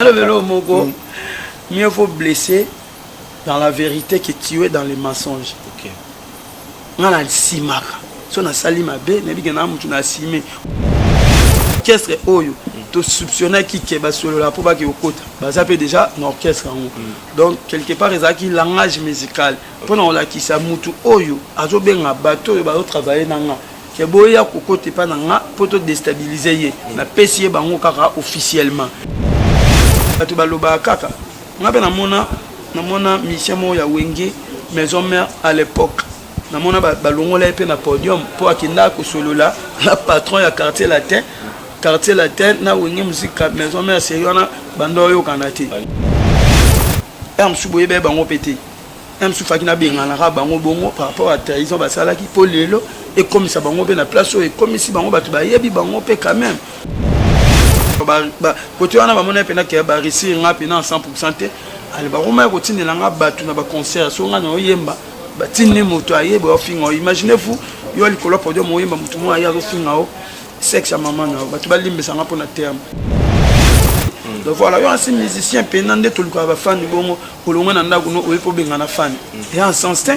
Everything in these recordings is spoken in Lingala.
Lelo moko, mieux vaut blesser dans la vérité que tuer dans les mensonges. Nga na simaka so nasali mabe, nayebi ke na mutu na asime orchestre oyo tosoupçonnaki ke basolola mpo bake kokota, baza mpe déjà na orchestre yango. Donc quelque part ezalaki langage musical mpona kolakisa mutu oyo azobenga bato oyo bazotravaille na nga ke boya kokota epa na nga mpo todéstabiliser ye. Napesi ye bango kaka officiellement. Bato balobaka kaka. Nga mpe namona mission moko ya Wenge Maison Mère à l'époque, namona balongola ye mpe na podium mpo akendaka kosolola na patron ya Quartier Latin. Quartier Latin na Wenge Musique Maison Mère, série wana banda oyokana te. Ya mosusu boyeba ye bango mpe te. Ya mosusu faki nabenganaka bango bongo par rapport à trahison basalaki, mpo lelo ekomisa bango mpe na place oyo ekomisi bango, bato bayebi bango mpe quand même. Kote wana bamona mpena ke baréussir nga mpena 100 te. Ale bakomaya kotindela nga bato na baconcert, so nga na oyemba, batindi moto ayeba ofinga o. Imaginez vous, yo likolo ya podium oyemba, motu moko aye azofinga o sexe ya mama na yo. Bato balimbisanga mpona terme. Donc voilà, yo asi musicien mpena nde tolukaka bafani bongo, olongwe na ndako no oye mpo obenga na fani, eza na sens te,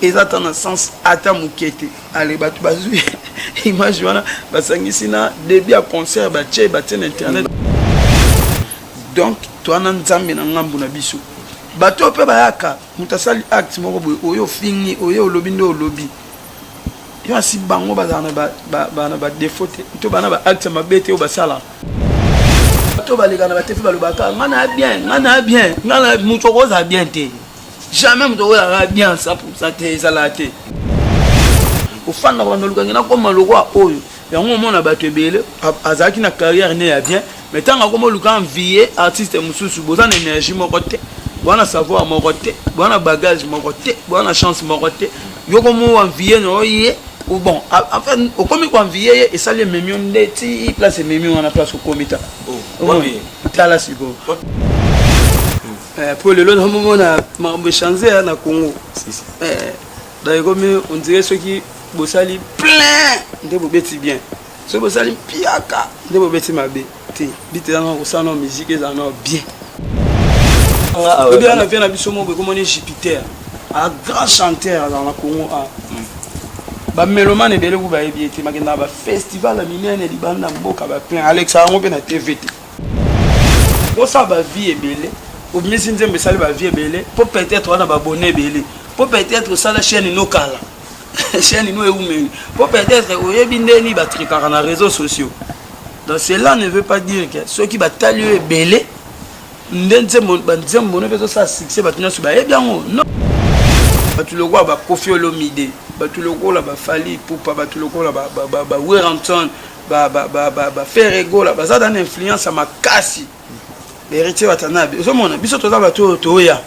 eza ata na sens ata moke te. Ale bato bazwi image wana, basangisi na début ya concert, batie na internet. Donc towana Nzambe na ngambu na biso. Bato oyo mpe bayaka, moto asali acte moko boye, oyo ofingi, oyo olobi nde olobi yo asi, bango bazala na badéfaut te to bana baacte ya mabe te oyo basalaka. Bato baleka na batefi, balobaka: "Nga na bien, nga na bien, nga na." Moto okozala bien te, jamais moto okozalaka bien 100 te, ezalaka te. Ofandaka bando olukangi nakoma lokwa oyo yango. Omona bato ebele azalaki na carrière ne ya bien, mais ntango akoma oluka envie artiste mosusu, boza na énergie moko te, boza na savoir moko te, boza na bagage moko te, boza na chance moko te. Yo komo envie na oye, bon, en fait okomi koenvie ye, esali ememi yo nde ti place ememi wana, place okomi ta. Tala sikoyo, po lelo namomona makambo échange na Congo. Donc ekomi on dirait soki bosali plein nde bobeti bien, soki bosali mpiaka nde bobeti mabe te. Bite eza na kosala na musique ezala na bien. Obi wana vie na biso moko ekomoni Jupiter, a grand chanteur azala na Congo, a bamélomane ebele ku bayebi ye te. Bakendaka bafestival ya minene libanda mboka, baplein, alexaka yango mpe na TV te. Kosala bavie ebele, obimisi nzembo, esali bavie ebele, mpo peut-être wana babone ebele, mpo peut-être osala chaîne no kala, chaîne no eumeli, mpo peut-être oyebi ndeni batrikaka na réseaux sociaux. Donc cela ne veut pas dire que soki batali oyo ebele nde nzembo, banzembo no mpe ezosala succès, bato nyonso bayebi yango. Non, bato lokola baKoffi Olomide, bato lokola baFally Ipupa, bato lokola baWerrason, baFerre Gola, baza dana influence ya makasi. Héritier Watanabe, ozomona biso toza bato oyo toya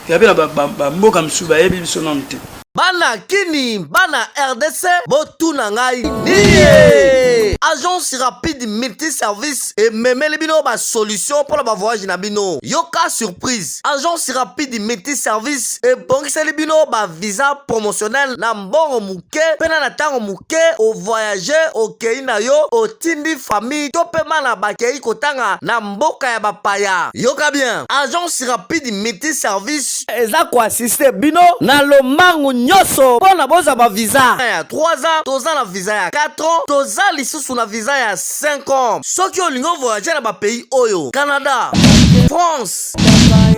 ya mpe na bamboka mosusu bayebi biso nanu te. Bana Kini, bana RDC, botuna ngai nie. Agence Rapide Multiservice ememeli bino basolution mpo na bavoyage na bino. Yoka surprise: Agence Rapide Multiservice ebongiseli bino bavisa promotionnel na mbongo moke mpe na ntango moke. Ovoyage, okei na yo, otindi famille to mpe bana bakei kotanga na mboka ya bapaya. Yoka bien: Agence Rapide Multiservice eza koassister bino na lombangu nyonso mpo na bozwa bavisa ya 3 ans. Toza na visa ya 4 ans, toza lisusu na visa ya 5 ans. Soki olingi ovoyage na bapays oyo: Canada, France,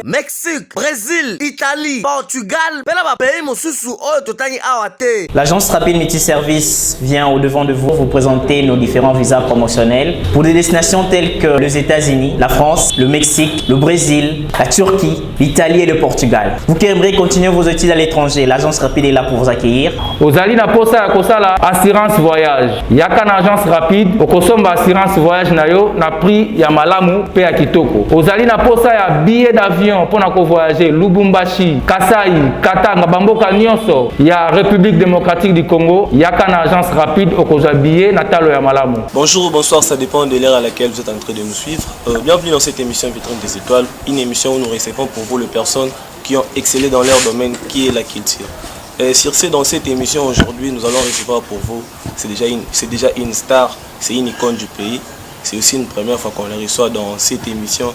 Mexique, Brésil, Italie, Portugal mpe na bapays mosusu oyo totangi awa te. L'agence Rapide Multiservice vient au-devant de vous vous présenter nos différents visas promotionnels pour des destinations telles que les États-Unis, la France, le Mexique, le Brésil, la Turquie, l'Italie et le Portugal. Vous qui aimeriez continuer vos études à l'étranger, l'agence Rapide est là pour vous accueillir. Ozali na posa ya kosala assurance voyage, yaka na Agence Rapide, okosomba assurance voyage na yo na prix ya malamu mpe ya kitoko. Ozali na posa ya billet d'avion mpona kovoyage Lubumbashi, Kasai, Katanga, bamboka nyonso ya République démocratique du Congo, yaka na Agence Rapide, okozwa billet na talo ya malamu. Bonjour ou bonsoir, ça dépend de l'heure à laquelle vous êtes en train de nous suivre. Bienvenue dans cette émission Vitrine des Étoiles, une émission où nous recevons pour vous les personnes qui ont excellé dans leur domaine qui est la culture. Et sur ce, dans cette émission aujourd'hui, nous allons recevoir pour vous, c'est déjà une star, c'est une icône du pays. C'est aussi une première fois qu'on le reçoit dans cette émission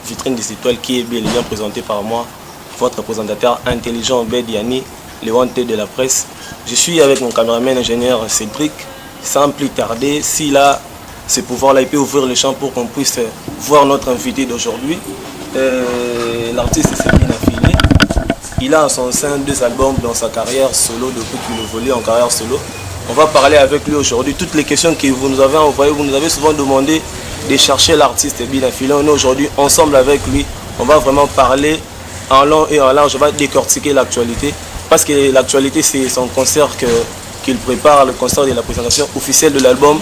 Vitrine des étoiles qui est bien et bien présentée par moi, votre présentateur intelligent Bed Yani, le wanted de la presse. Je suis avec mon caméraman ingénieur Cédric. Sans plus tarder, s'il a ce pouvoir-là, il peut ouvrir le champ pour qu'on puisse voir notre invité d'aujourd'hui. L'artiste c'est Bina Filé. Il a en son sein deux albums dans sa carrière solo, depuis qu'il évolue en carrière solo. On va parler avec lui aujourd'hui. Toutes les questions que vous nous avez envoyées, vous nous avez souvent demandé de chercher l'artiste Bina Filé. On est aujourd'hui ensemble avec lui. On va vraiment parler en long et en large. On va décortiquer l'actualité. Parce que l'actualité, c'est son concert qu'il prépare, le concert de la présentation officielle de l'album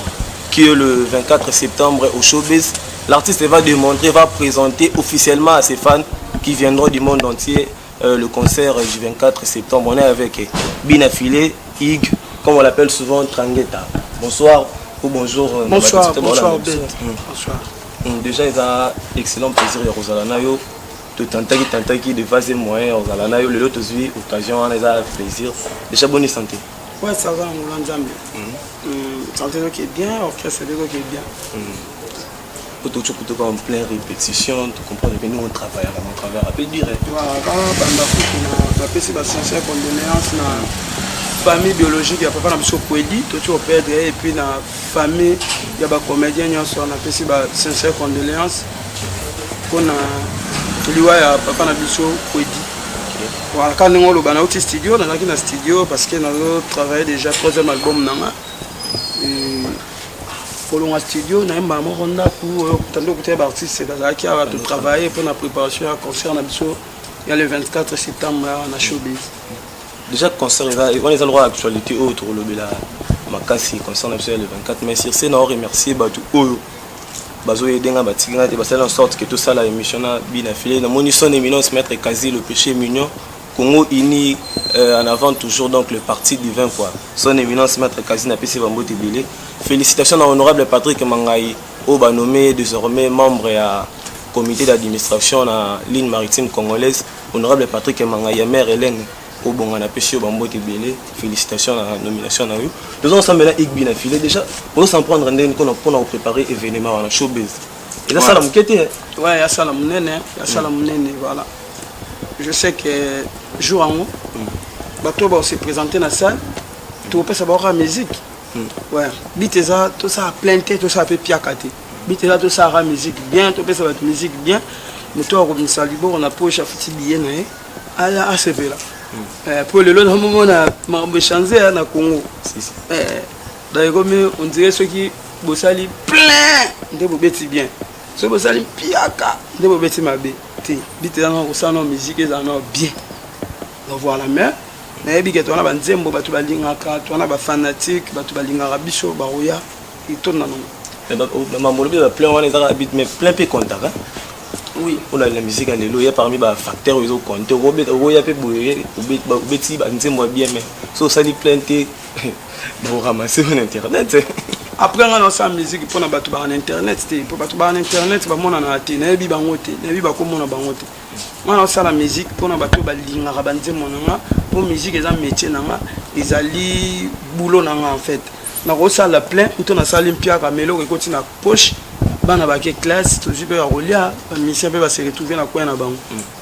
qui est le 24 septembre au Showbiz. L'artiste va démontrer, va présenter officiellement à ses fans qui viendront du monde entier le concert du 24 septembre. On est avec Bina Filé, Ig, comme on l'appelle souvent, Trangueta. Bonsoir ou bonjour. Bonsoir, bonsoir, Bonsoir. Déjà, il a excellent plaisir de kozala na yo. Totantaki tantaki de phase moyen ozala na yo lelo, tozwi occasion wana, eza plaisir. Déjà, bonne santé? Ouais, ça va, ngolo Nzambe. Santé qui est bien, orchestre qui est bien. Kutu kutu en pleine répétition, tu comprends que nous on travaille, on travaille un peu dur. Banda kutu napesi basincères condoléances na famille biologique ya papa na biso Kwedi, toti koperdre, et puis na famille ya bacomédien nyonso, napesi basincères condoléances mpona liwa ya papa na biso Kwedi. Voilà, kaka ndenge oloba, nauti studio, nazalaki na studio parce que nazotravaille déjà troisième album na nga. Kolonga studio, nayembaka moko ndako oyo tando okuta baartiste bazalaki awa, totravaille mpona préparation ya concert na biso ya le 24 septembre awa na Showbiz. Déjà, concert eza wana, eza lokwa actualité oyo tokolobela makasi, concert na biso ya le 24. Mais sur ce, na remercier bato oyo bazoyede nga, batiki nga te, basali en sorte que tosala émission na Bina File. Namoni son éminence maître Kazi, le péché mignon, Congo uni, en avant toujours, donc le parti divin quoi. Son éminence maître Kazi, napesi bambote ebele. Félicitations na honorable Patrick Mangai oyo banommé désormais membre ya comité d'administration na Ligne maritime congolaise. Honorable Patrick Mangai ya mère Hélène Obonga, napesi yo bambote ebele, félicitations na nomination na yo. Toza ensemble na Igbi na File. Déjà, ozo s'en prendre ndenge mpona kopréparer événement wana Showbiz? Eza sala moke te. Ouais, ya sala monene, ya sala monene. Voilà, je sais que jour yango bato base présenter na salle, tokopesa baoka musique. Ouais, but eza tosala plein te, tosala mpe piaka te. But eza tosalaka musique bien, topesa bato musique bien. Moto akobimisa liboko na poche, afuti billet na ye, aya asepela. Po lelo namomona makambo echange na Congo. Donc ekomi on dirait soki bosali plein nde bobeti bien, soki bosali mpiaka nde bobeti mabe te. But eza na kosala na musique ezala na bien. Donc voilà, mais nayebi ke towana banzembo bato balingaka, towana bafanatique, bato balingaka biso, bakoya etonda nango. Mambo olobi, baplein wana ezaka but, mais plein mpe comptaka. Oui. Mpona la musique ya lelo, ya parmi bafacteur oyo ezocompte. Okoya mpe boye, obeti banzembo ya bien, mais so osali plein te, bakoramasser na internet. Après, nga nasala musique mpona bato baka na internet te, mpo bato baka na internet bamonanaka te, nayebi bango te, nayebi bakomona bango te. Nga nasala musique mpona bato balingaka banzembo na nga, mpo musique eza métier na nga, ezali boulot na nga. En fait, nakosala plein to nasali mpiaka, mais eloko ekoti na poche, bana bake classe, tozwi mpe ya kolia, bamusicien mpe base retrouve na coin na bango.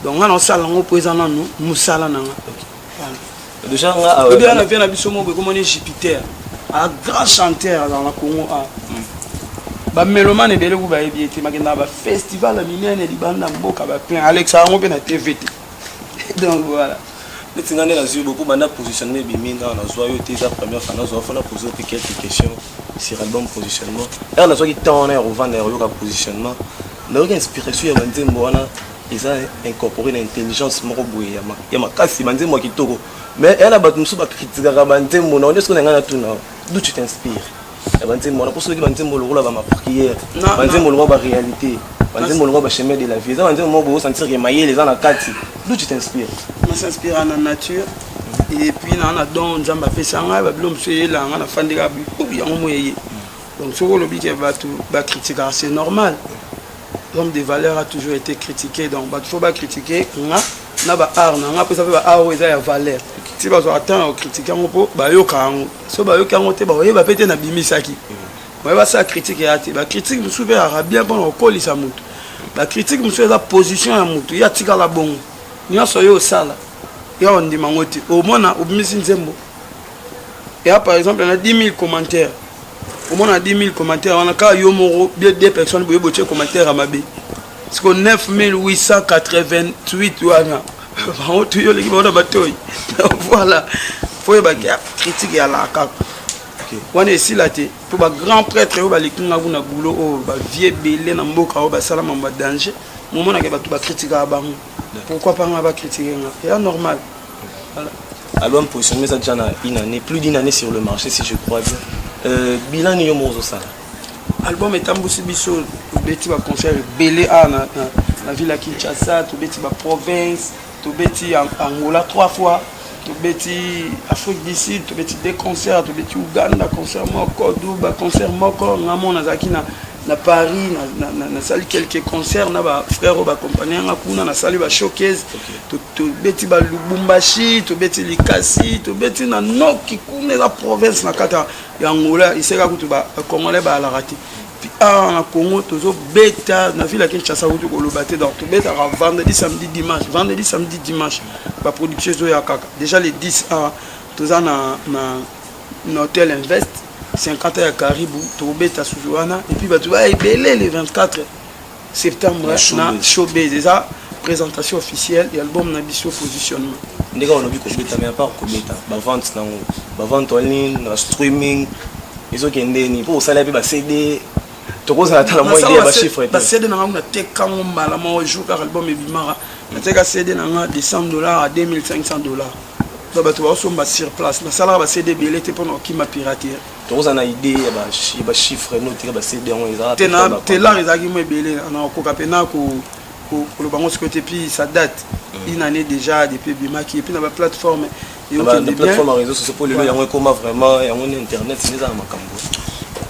Donc nga nasala yango mpo eza nanu mosala na nga. Déjà nga Obi wana vie na biso moko ekomoni Jupiter, a grand chanteur azala na Congo, a bamélomane ebele ku bayebi ete bakendaka bafestival ya minene libanda mboka, baplein alexaka yango mpe na TV te. Donc voilà. Neti nga nde nazwi beaucoup banda positionnement ebimi, nga nazwa yo te, eza première fois nazwa. Fona poser mpe quelques questions sur album Positionnement. Ere nazwaki temps wana ya kovanda, ya koyoka Positionnement, nayoki inspiration ya banzembo wana eza incorporé na intelligence moko boye ya makasi, banzembo ya kitoko. Mais eya na bato mosusu bakritikaka banzembo na onde. Soki na ngai natuna, d'où tu t'inspires ya banzembo wana? Mpo soki banzembo lokola bamaprière, banzembo lokola baréalité, banzembo lokola bachemin de la vie, eza banzembo moko boye osentir ke mayele eza na kati. D'où tu t'inspires? Nasinspira na nature et puis na don Nzambe apesa ngai. Babilo mosusu eyelaka ngai, nafandi kaka, yango mo eye. Donc soki olobi ke bato bakritikaka, c'est normal, l'homme de valeur a toujours été critiqué. Donc bato faut bacritiquer nga na baart na nga, mpesa mpe baart oyo eza ya valeur ti bazwaka temps ya kocritiquer yango, mpo bayoka yango. So bayoki yango te, bakoyeba mpe te nabimisaki. Baye basala critique ya te. Bacritique mosusu mpe yaka bien mpona kokolisa motu. Bacritique mosusu eza position ya motu, ye atikala bongo. Nyonso yo osala ya ondima yango te. Omona obimisi nzembo ya par exemple na 10 000 commentaires, omona 10 000 commentaires wana kaka yo moko bien deux personnes boye botie commentaire ya mabe. Siko 9888 wana bango tu yo oleki bango na batoi. Voilà, fo oyebaki critique eyalaka kaka wana esila te. Mpo bagrand prêtre oyo baleki nga kuna boulot oyo, bavie ebele na mboka oyo basala mambo ya danger, momonake bato bakritikaka bango. Pourquoi pas nga bakritike nga? Eya normal, voilà. Album Positionnement eza déjà na une année, plus d'une année sur le marché, si je crois bien. Bilan nini yo moko ozosala? Album etambusi biso, tobeti baconcert ebele awa na ville ya Kinshasa, tobeti baprovince, tobeti Angola trois fois, tobeti Afrique du Sud, tobeti deux concerts, tobeti Uganda concert moko, Duba concert moko. Nga mo nazalaki na Paris, nasali quelques concerts na bafrère oyo baaccompagne nga kuna, nasali bashowcase. Tobeti balubumbashi, tobeti Likasi, tobeti na Noki kuna, eza province na kati ya Angola, eseka kutu bacongolais bayalaka te. Puis awa na Congo tozobeta na ville ya Kinshasa, kutu koloba te. Donc tobetaka vendredi, samedi, dimanche, vendredi, samedi, dimanche. Baproduction ezoya kaka. Déjà le 10 awa toza na Hotel Invest, 50 ya Karibu, tokobeta susu wana. Et puis bato baya ebele le 24 septembre na Showbase, eza présentation officielle ya album na biso Positionnement. Ndenge olobi kobeta, mais à part kobeta, bavente nango, bavente en ligne na streaming ezokende nini? Mpo osala mpe baCD, tokozala tala mwa idée ya bachiffre te? BaCD na nga, natekango mbala moko jour kaka album ebimaka. Nateka CD na nga de 100 $ à 2500 $. Donc bato baosomba sur place. Nasalaka baCD ebele te mpona kokima piraterie. Tokozala na idée ya bachiffre no oteka baCD yango? Ezala te, lar ezalaki mo ebele, nakokoka mpena koloba ngo sikoyo te. Puis ça date, une année déjà depuis ebimaki. Et puis na baplateforme. Plateforme ya réseau sociaux, mpo lelo yango ekoma vraiment yango na internet nde eza na makambo.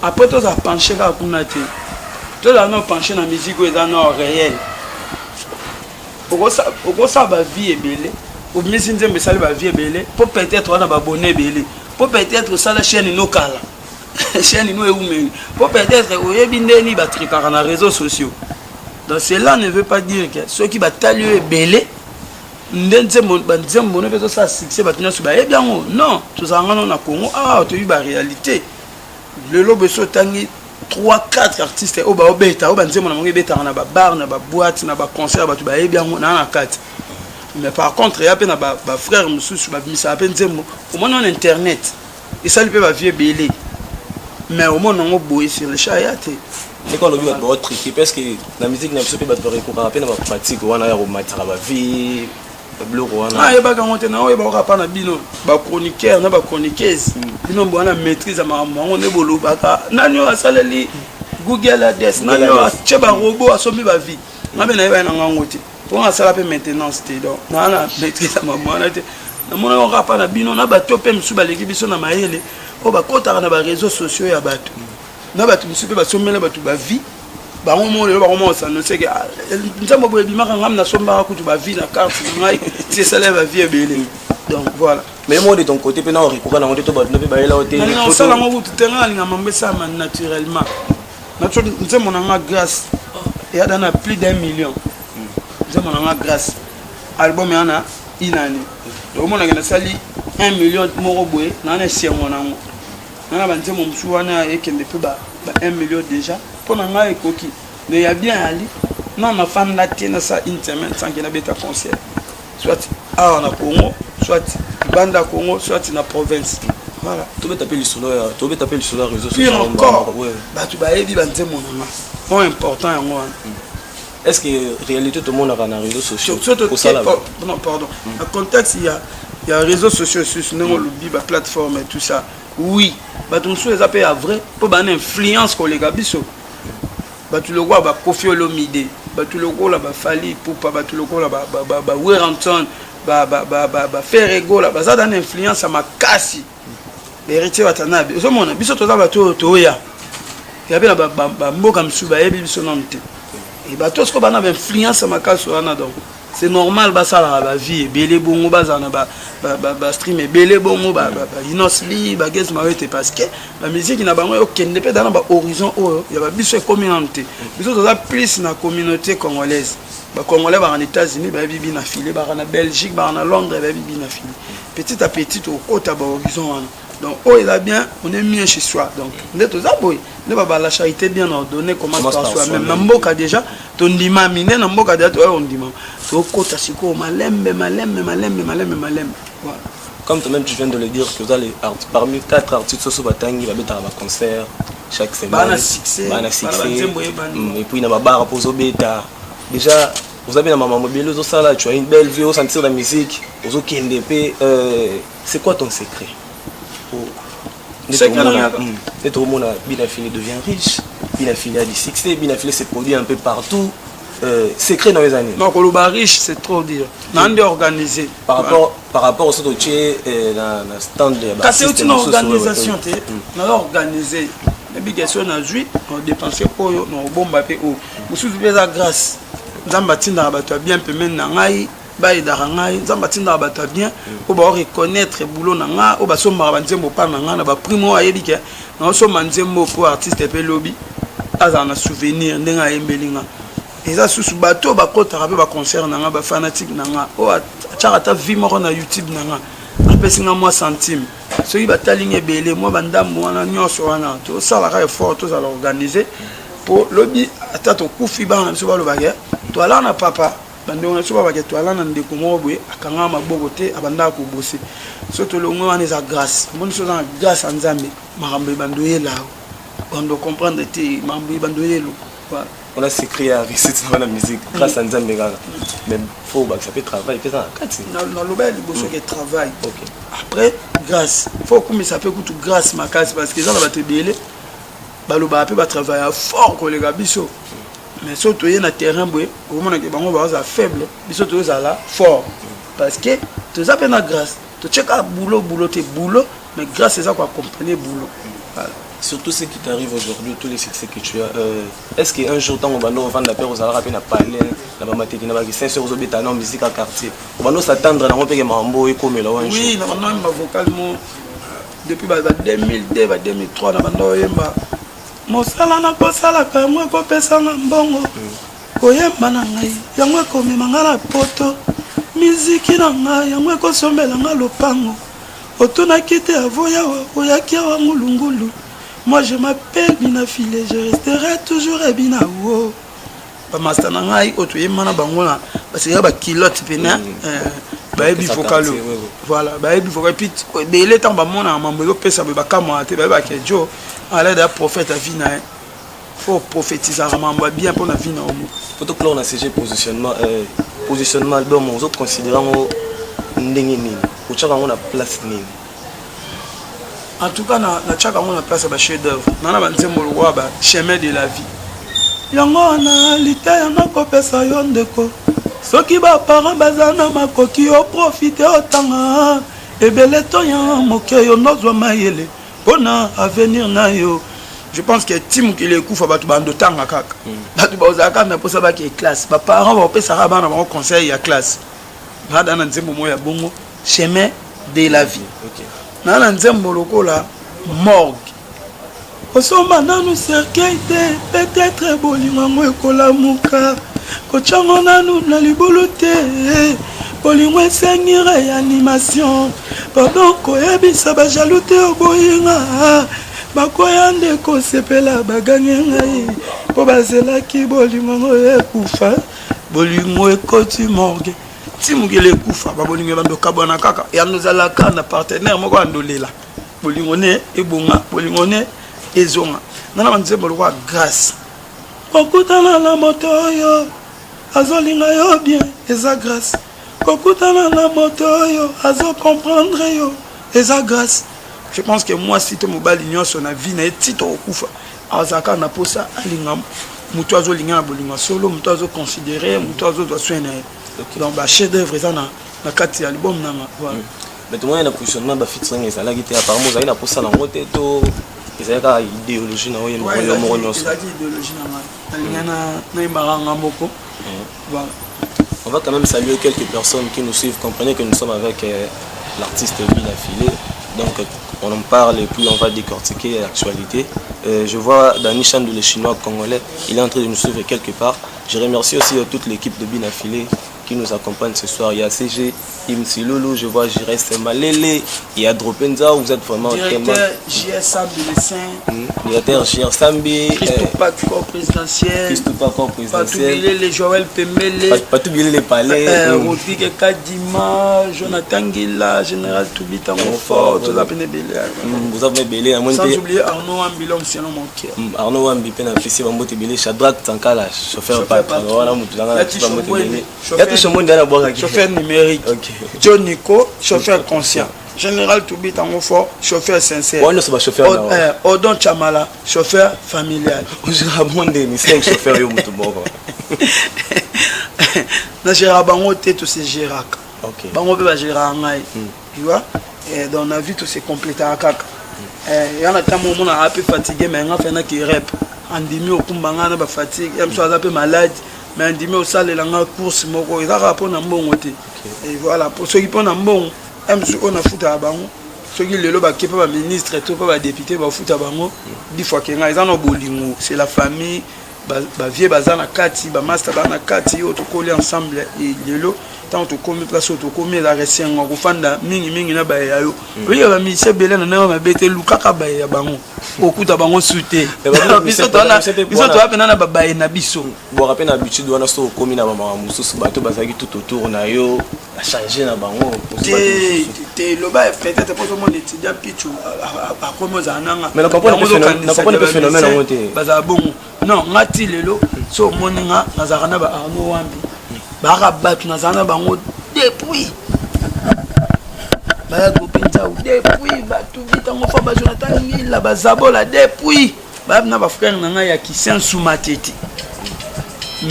Après tozala penché kaka kuna te, tozala no penché na musique oyo eza no réel. Okosala bavie ebele, obimisi nzembo, esali bavie ebele, mpo peut-être wana babone ebele, mpo peut-être osala chaîne no kala, chaîne no eumeli, mpo peut-être oyebi ndeni batrikaka na réseaux sociaux. Donc cela ne veut pas dire que soki batali oyo ebele nde nzembo, banzembo no mpe ezosala succès, bato nyonso bayebi yango. Non, tozalanga no na Congo awa, toyebi baréalité. Lelo boso otangi 3 4 artistes oyo baobeta, oyo banzembo na bango ebetaka na babar, na baboîte, na baconcert, bato bayebi yango naa na kati. Mais par contre eya mpe na bafrère mosusu babimisaka mpe nzembo, omoni wana internet esali mpe bavie ebele, mais omona yango boye sur le champ eya te. Ndenge olobi bato baotrike, parce que na musique na biso mpe bato barekokaka mpe na bapratique wana ya komatisaka bavie, babiloko wana. Ayebaka yango te, na oyeba kaka mpa na bino bachroniqueur na bachroniqueuse. Bino bwana maîtrise ya makambo yango nde bolobaka. Nani oyo asaleli Google Ads? Nani oyo atie barobots, asombi bavie? Nga mpe nayebaki na ngango te, mpo nga asala mpe maintenance te. Donc naa na maîtrise ya makambo wana te. Namona kaka mpa na bino na bato mpe mosusu baleki biso na mayele, oyo bakɔtaka na baréseau sociaux ya bato, na bato mosusu mpe basombela bato bavie. Bango mo lelo bango mo osano seke nzambe boye ebimaka. Ngam nasombaka kutu bavie na carte na ngai, ti esala ya bavie ebele. Donc voilà. Mais moi, de ton côté mpe na orekoka nango te, to bato mpe bayela o te? Nalinga kosala yango kutu te. Nga nalinga mambo esalama naturellement. Nzembo na nga Grâce eyada na plus d'un million. Nzembo na nga Grâce, album eya na une année, donc omonake nasali 1 million moko boye naa na esengo nango. Nga na banzembo mosusu wana ekende mpe ba 1 million déjà, mpo na ngai ekoki. Mais ya bien ali na nafanda te, nasala une semaine sans que nabeta concert, soit awa na Congo, soit libanda ya Congo, soit na province. Voilà. Tobeta mpe lisolo ya réseau. Pire encore, bato bayebi banzembo na nga, point important yango wana. Est ce que réalité tomonaka na réseaux sociaux? Non, pardon, na contexte ya réseaux sociaux susu, ndenge olobi baplateforme et tout ça, oui, bato mosusu eza mpe ya vrai, mpo bana influence koleka biso. Bato lokola baKoffi Olomide, bato lokola baFally Ipupa, bato lokola baWerrason, baFerre Gola, baza dana influence ya makasi. Héritier Watanabe, ozomona biso toza bato oyo toya ya mpe na bamboka mosusu, bayebi biso nanu te. E bato sikoyo bana bainfluence ya makasi wana, donc. C'est normal basalaka bavie ebele bongo, bazala na bastream ebele bongo, baInnoss'B, baGaz Mawete, parce que bamusique na bango ekokende mpe na bahorizon oyo ya babiso ekómi nanu te. Biso toza plus na communauté congolaise. Bacongolais baka na États-Unis bayebi Bina File, baka na Belgique, baka na Londres bayebi Bina File. Petit à petit tokokota bahorizon wana. Donc oyo eza bien, on est mieux chez soi. Donc nde toza boye nde baba, la charité bien ordonnée commence par soi-même. Na mboka déjà tondimami, nde na mboka déjà toya kondima, tokota sikoyo malembe malembe malembe malembe malembe, voilà. Comme toi-même tu viens de le dire que vous allez parmi quatre artistes oyo batangi babetaka baconcert chaque semaine. Bana succès. Bana succès et puis na babar mpo ozobeta déjà, oza mpe na mama mobili, ozosala, tu as une belle vie, osentir la musique, ozokende mpe. C'est quoi ton secret? Nde tokomona Bina Fili devient riche, Bina Fili a du succès, Bina Fili se produit un peu partout. Secret na yo eza nini? Non, koloba riche, c'est trop dire. Na nde organisé. Par rapport oso totie na stand ya Kasi euti na organisation te. Naza organisé, nayebi question nazwi na dépense oyo na kobomba mpe oyo mosusu mpe eza grâce. Nzambe atindaka bato ya bien pembeni na ngai, bayedaka ngai. Nzambe atindaka bato ya bien oyo baoreconnaître boulot na ngai, oyo basombaka banzembo mpa na ngai na baprime, oyo ayebi ke naosomba nzembo mpo artiste mpe lobi azala na souvenir ndenge ayembeli nga. Eza susu bato oyo bakotaka mpe baconcert na nga, bafanatike na nga, oyo atiaka ata vues moko na YouTube na nga, apesi nga mwa centime. Soki batali nga ebele, mwa bandambo wana nyonso wana, tosalaka effort, tozala organisé mpo lobi ata tokufi, bana na biso balobaka toala na papa, bandeko na biso babake toala na ndeko moko boye akangaka maboko te, abandaka kobose. So tolongwe wana, eza grâce. Omoni, so oza na grâce ya Nzambe, makambo ebando oyela, bando comprendre te, makambo ebando oyelo. Voilà. On a secret ya réussite na musique, grâce à Nzambe kaka, mais faut bakisa mpe travail mpe eza na kati. Naloba ya liboso ke travail, après grâce. Faut okumisa mpe kutu grâce makasi, parce que eza na bato ebele balobaka mpe batravailla fort koleka biso, mais so toye na terrain boye, okomonake bango bazala faible, biso tozala fort, parce que toza mpe na grâce. Totie kaka boulot, boulot te, boulot, mais grâce eza koaccompagner boulot, voilà. Surtout ce qui t'arrive aujourd'hui, tous les succès que tu as, est-ce qu'un jour ntango bando ovanda mpe ozalaka mpe na palais na bamateki na bakisenso, ozobeta na musique ya quartier, obando s'attendre nango mpeke makambo oyo ekomela un jour? Oui, na bando oyemba vocal mo depuis ba 2002, ba 2003. Na bando oyemba mosala nakosalaka, yango ekopesanga mbongo. Koyemba na ngai, yango ekomema nga na poto. Miziki na ngai, yango ekosombela nga lopango. Otunaki te avoyawa, oyaki awa ngulungulu. Moi, je m'appelle Bina File, je resterai toujours Ebina wo. Bamaster na ngai oyo toyemba na bango na baseka bakilote pene, bayebi vocal oyo. Voilà, bayebi vocal. Et puis ebele ntango bamonaka mambo ezopesa boye, bakamwaka te, bayebaka jo alada ya prophète. Avi na ye, faut prophétisaka mambo ya bien mpona vie na yo moko. Po toclore na sujet positionnement, positionnement album, ozoconsidérer yango ndenge nini? Otiaka yango na place nini? En tout cas, natiaka yango na place ya bachef d'œuvre na banzembo lokola ba Chemin de la vie. Yango wana liteya nakopesa yo, ndeko: soki baparent baza na makoki, oprofite otanga ebele to ya moke, yo nozwa mayele mpona avenir na yo. Je pense que ti mokili ekufa, bato bando tanga kaka, bato bazala kaka na mposa bake classe, baparent bakopesaka bana bango conseil ya classe. Bada na nzembo moko ya bongo, Chemin de la vie. Naa na nzembo lokola Morgue, kosomba nanu cercueil te, peut-être bolingo yango ekolamuka, kotyango nanu na libulu te, bolingo esengi réanimation. Pardon, koyebisa bajaloux te oboyinga, bakoya nde kosepela, bagange ngai mpo bazelaki bolingo yango ekufa. Bolingo ekoti morgue, ti mokili ekufa, babolingo ebando kabwana kaka. Yando ezalaka na partenaire moko, andolela bolingo ne ebonga, bolingo ne ezonga. Nga na banzembo lokola Grâce, kokutana na moto oyo azolinga yo bien eza grâce, kokutana na moto oyo azocomprendre yo eza grâce. Je pense que mwasi to mobali nyonso na vie na ye, ti tokokufa, azalaka na mposa alinga moto azolinga na bolingo ya solo, moto azoconsidérer, moto azozwa soin na ye. Donc bachef d'œuvre eza na kati ya album nanga, voilà. Mais tomoni na positionnement, bafeaturing ezalaki te. Apparemment ozalaki na posa nango te, to ezalaki kaka idéologie na oyo yo moko nyonso? Ezalaki idéologie na ngai, nalinga nayembaka nga moko, voilà. On va quand même saluer quelques personnes qui nous suivent. Comprenez que nous sommes avec l'artiste But na Filet. Donc on en parle et puis on va décortiquer l'actualité. Je vois Dani Chandou, le chinois congolais, il est en train de nous suivre quelque part. Je remercie aussi toute l'équipe de But na Filet qui nous accompagne ce soir. Il y a CG Imsilulu, je vois Jires Malele, il y a Dropenza, vous êtes vraiment Directeur JS Sambi le Saint. Directeur JS Sambi. Christophe Corps présidentiel. Christophe Corps présidentiel. Patou Bilele, Joël Pembele. Patou Bilele les Palais. Rodrigue Kadima, Jonathan Guilla, Général Toubi Tango Fort, tout ça Belé. Vous avez Belé, Sans oublier Arnaud Wambi, l'homme c'est mon cœur. Arnaud Wambi, Pena Fessi, Bambote Belé, Shadrach Tankala, chauffeur patron. Voilà, Chauffeur numérique. Okay. John Nico, chauffeur conscient. Général Toubi Tango Fort, chauffeur sincère. Ouais, non, chauffeur. Odon Chamala, chauffeur familial. chauffeur yo mutu moko. Na gérard bango te to se géraka. Okay. Bango pe ba gérard ngai. Tu vois? Et dans la vie to se complétaka kaka. Eh, yana tango mona a peu fatigué mais nga fena ki rep. Andimi okumba nga na ba fatigue, ya mso aza pe malade. Mais andimi osalela nga course moko eza kaka mpona mbongo te. Et voilà, soki mpona mbongo mosusu oyo nafutaka bango, soki lelo bake mpe baministre to mpe badéputé bafuta bango 10 fois ke ngai. Eza na bolingo, c'est la famille. Bavieux baza na kati, bamaster baza na kati oyo tokoli ensemble. Lelo ntango tokomi place oyo tokomi, ezalaka esengo kofanda mingimingi na baye yo. Oyebi, bamusicien ebele na ndenge mabe te, lukaka baye ya bango, okuta bango su te. Biso toza mpena na babaye na biso. Bwaka mpe na habitude wana, so okomi na bamaka mosusu, bato bazalaki tout autour na yo bachange na bango. Te te, loba peut-être mpo ozomona étudiant Pichu akomi ozala nanga. Mais na mpe phénomène yango te. Bazala bongo. Non, nga ti lelo so omoni nga, nazalaka na ba Arnaud Wambi, baaka bato nazala na bango depuis baya mpenza, depuis bato bitango fa, bajonathan Ngila, bazabola, depuis baya na bafrère na ngai ya Kisien Suma Tete.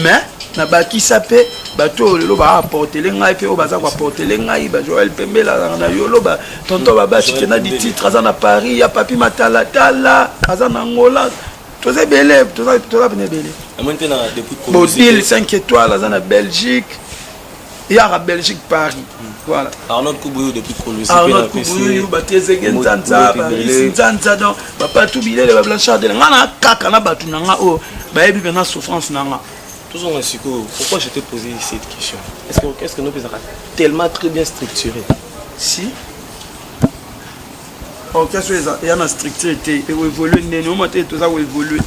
Mais nabakisa mpe bato oyo lelo baaportele ngai mpe oyo baza koaportele ngai, bajoel Pembela azalaka na yolo, tonton Babasi na di titre aza na Paris, ya Papi Matalatala aza na Angola. Toza ebele, toza pene ebele. Namoni mpe na depuis. Bodile 5 étoiles aza na Belgique, yaka Belgique, Paris, voilà. Arnaud Kubuyu depuis Kolwezi. Arnaud Kubuyu, batezege Nzanza, Barisi Nzanza, donc bapatu bilele, bablanchard de nga na kaka na bato na nga oyo bayebi mpena souffrance na nga. Tozonga sikoyo, pourquoi je t'ai posé cette question? Est-ce que nous ezalaka tellement très bien structuré? Si orchestre eya na structure te, ekoévolue ndeni? Oma te, toza koévolue,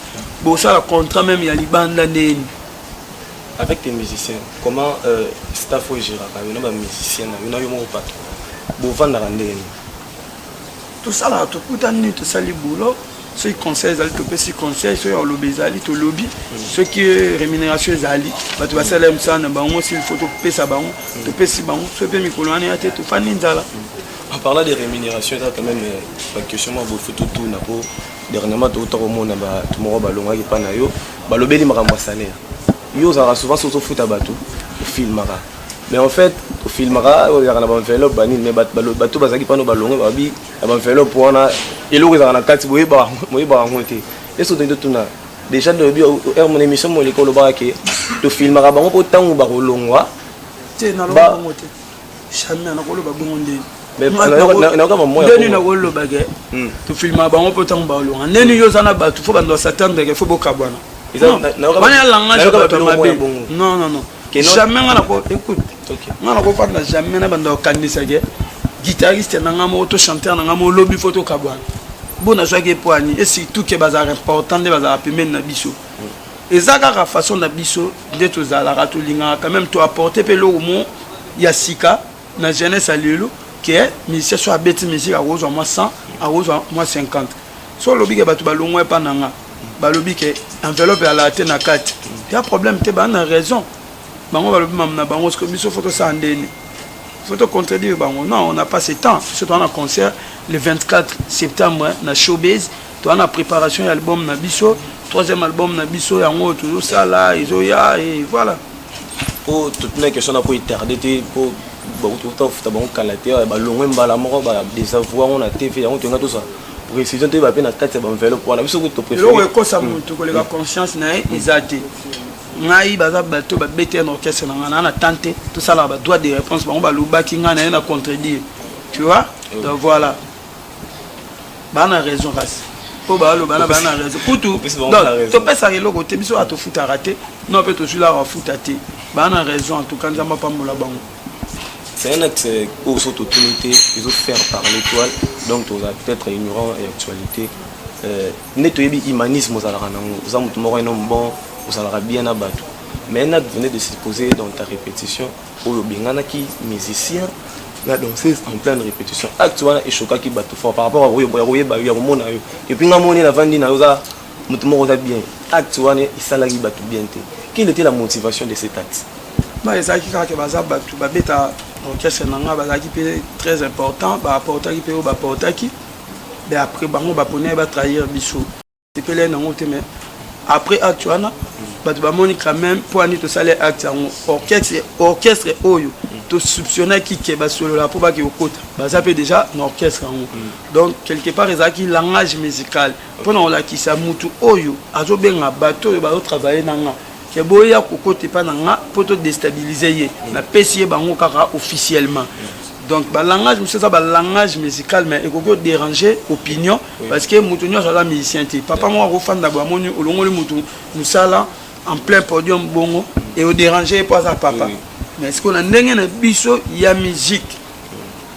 bosala contrat même ya libanda ndeni. Avec tes musiciens, comment staff oyo egéraka yo na bamusicien na yo, na yo moko patron, bovandaka ndenge nini? Tosalaka, tokutani nini, tosali boulot. Soki conseil ezali, topesi conseil. Soki olobi ezali, tolobi. Soki rémunération ezali, bato basala ye mosala na bango, s'il faut topesa bango, topesi bango. Soki mpe mikolo wana ya te, tofandi nzala. En parlant de rémunération, eza quand même baquestion moko boye faut totuna, po dernièrement touta komona bato moko balongwaki mpa na yo, balobeli makambo ya salaire. Yo ozalaka souvent, soki ozofuta bato, ofilmaka, mais en fait ofilmaka, ozalaka na baenveloppe banini, mais bato bazalaki mpano balongwe, babi na baenveloppe wana eloko ezalaka na kati, boyebaka yango te. Ese otoki totuna déjà, toyebi heure mon émission moleka, olobaka ke tofilmaka bango mpo ntango bakolongwa. Te, naloba bongo te, jamais nakoloba bongo. Ndeni ndeni nakoloba ke tofilmaka bango mpo ntango balonga? Ndeni yo oza na bato, faut bando basatendre ke faut bokabwana wana ya langage bato ya mabe. Non, non, non, jamais. Nga nako, écoute, nga nakofanda jamais na bando bakandisa ke guitariste na nga moko to chanteur na nga moko, lobi faut tokabwana. Bo nazwaki epwani, et surtout ke bazalaka important nde bazalaka pembeni na biso. Eza kaka façon na biso nde tozalaka, tolingaka quand même toapporte mpe eloko mo ya sika na jeunesse ya lelo, ke musicien so abeti musique, akozwa mwa 100, akozwa mwa 50. So olobi ke bato balongwa epa na nga, balobi ke enveloppe alaka te na kati, ya problème te, baa na raison. Bango balobi mamu na bango, soki biso faut tosala ndeni, faut tocontredire bango? Non, on n'a pas ce temps. Biso toza na concert le 24 septembre na Showbase, toza na préparation ya album na biso, troisième album na biso, yango oyo tozosala ezoya, et voilà. Po totuna question na po etarde te, po bakofuta bango kala te, balongwe mbala moko, badésavouer yango na TV. Yango toyenga tozwa précision, toyeba mpe na kati ya baenveloppe wana biso. Eloko ekosa motu koleka conscience na ye eza te. Ngai baza bato babeti na orchestre na ngai, naa na temps te tosalaka ba droit de réponse. Bango balobaki, ngai naye na contredire, tu vois. Donc voilà, baa na raison, kasi mpo baloba na baa na raison kutu. Donc topesaka eloko te, biso atofutaka te, non mpe tozwilaka bafuta te. Baa na raison. En tout cas, Nzambe apambola bango. C'est un acte oyo so totuni te, ezofaire parler toile, donc toza peut-être ignorant ya actualité. Nde toyebi humanisme ozalaka nango, oza motu moko un homme bon, ozalaka bien na bato, mais un acte venait de se poser dans ta répétition oyo obenganaki musicien na danseuse en pleine répétition. Acte wana eshokaki bato fort par rapport ya koyeba yo, ya komona yo. Et puis nga moni navandi na yo, oza motu moko oza bien. Acte wana esalaki bato bien te. Quelle était la motivation de cet acte? Ba ezalaki kaka baza bato babeta orchestre na nga, bazalaki mpe très important, baapportaki mpe oyo baapportaki. Mais après, bango baponi batrahir biso. Sepele nango te, mais après acte wana, bato bamoni quand même mpo ani tosali acte yango. Orchestre oyo tosoupçonnaki ke basolola mpo bake kokota, baza mpe déjà na orchestre yango. Donc quelque part ezalaki langage musical mpona kolakisa mutu oyo azobenga bato oyo bazotravaille na nga ke boya kokota epa na nga mpo todéstabiliser ye. Napesi ye bango kaka officiellement. Donc balangage mosusu eza balangage musical, mais ekoki odéranger opinion, parce que moto nyonso aza musicien te. Papa moko akofanda boye, amoni olongoli motu mosala en plein podium bongo, eodéranger ye mpo aza papa. Mais sikoyo, na ndenge na biso ya musique,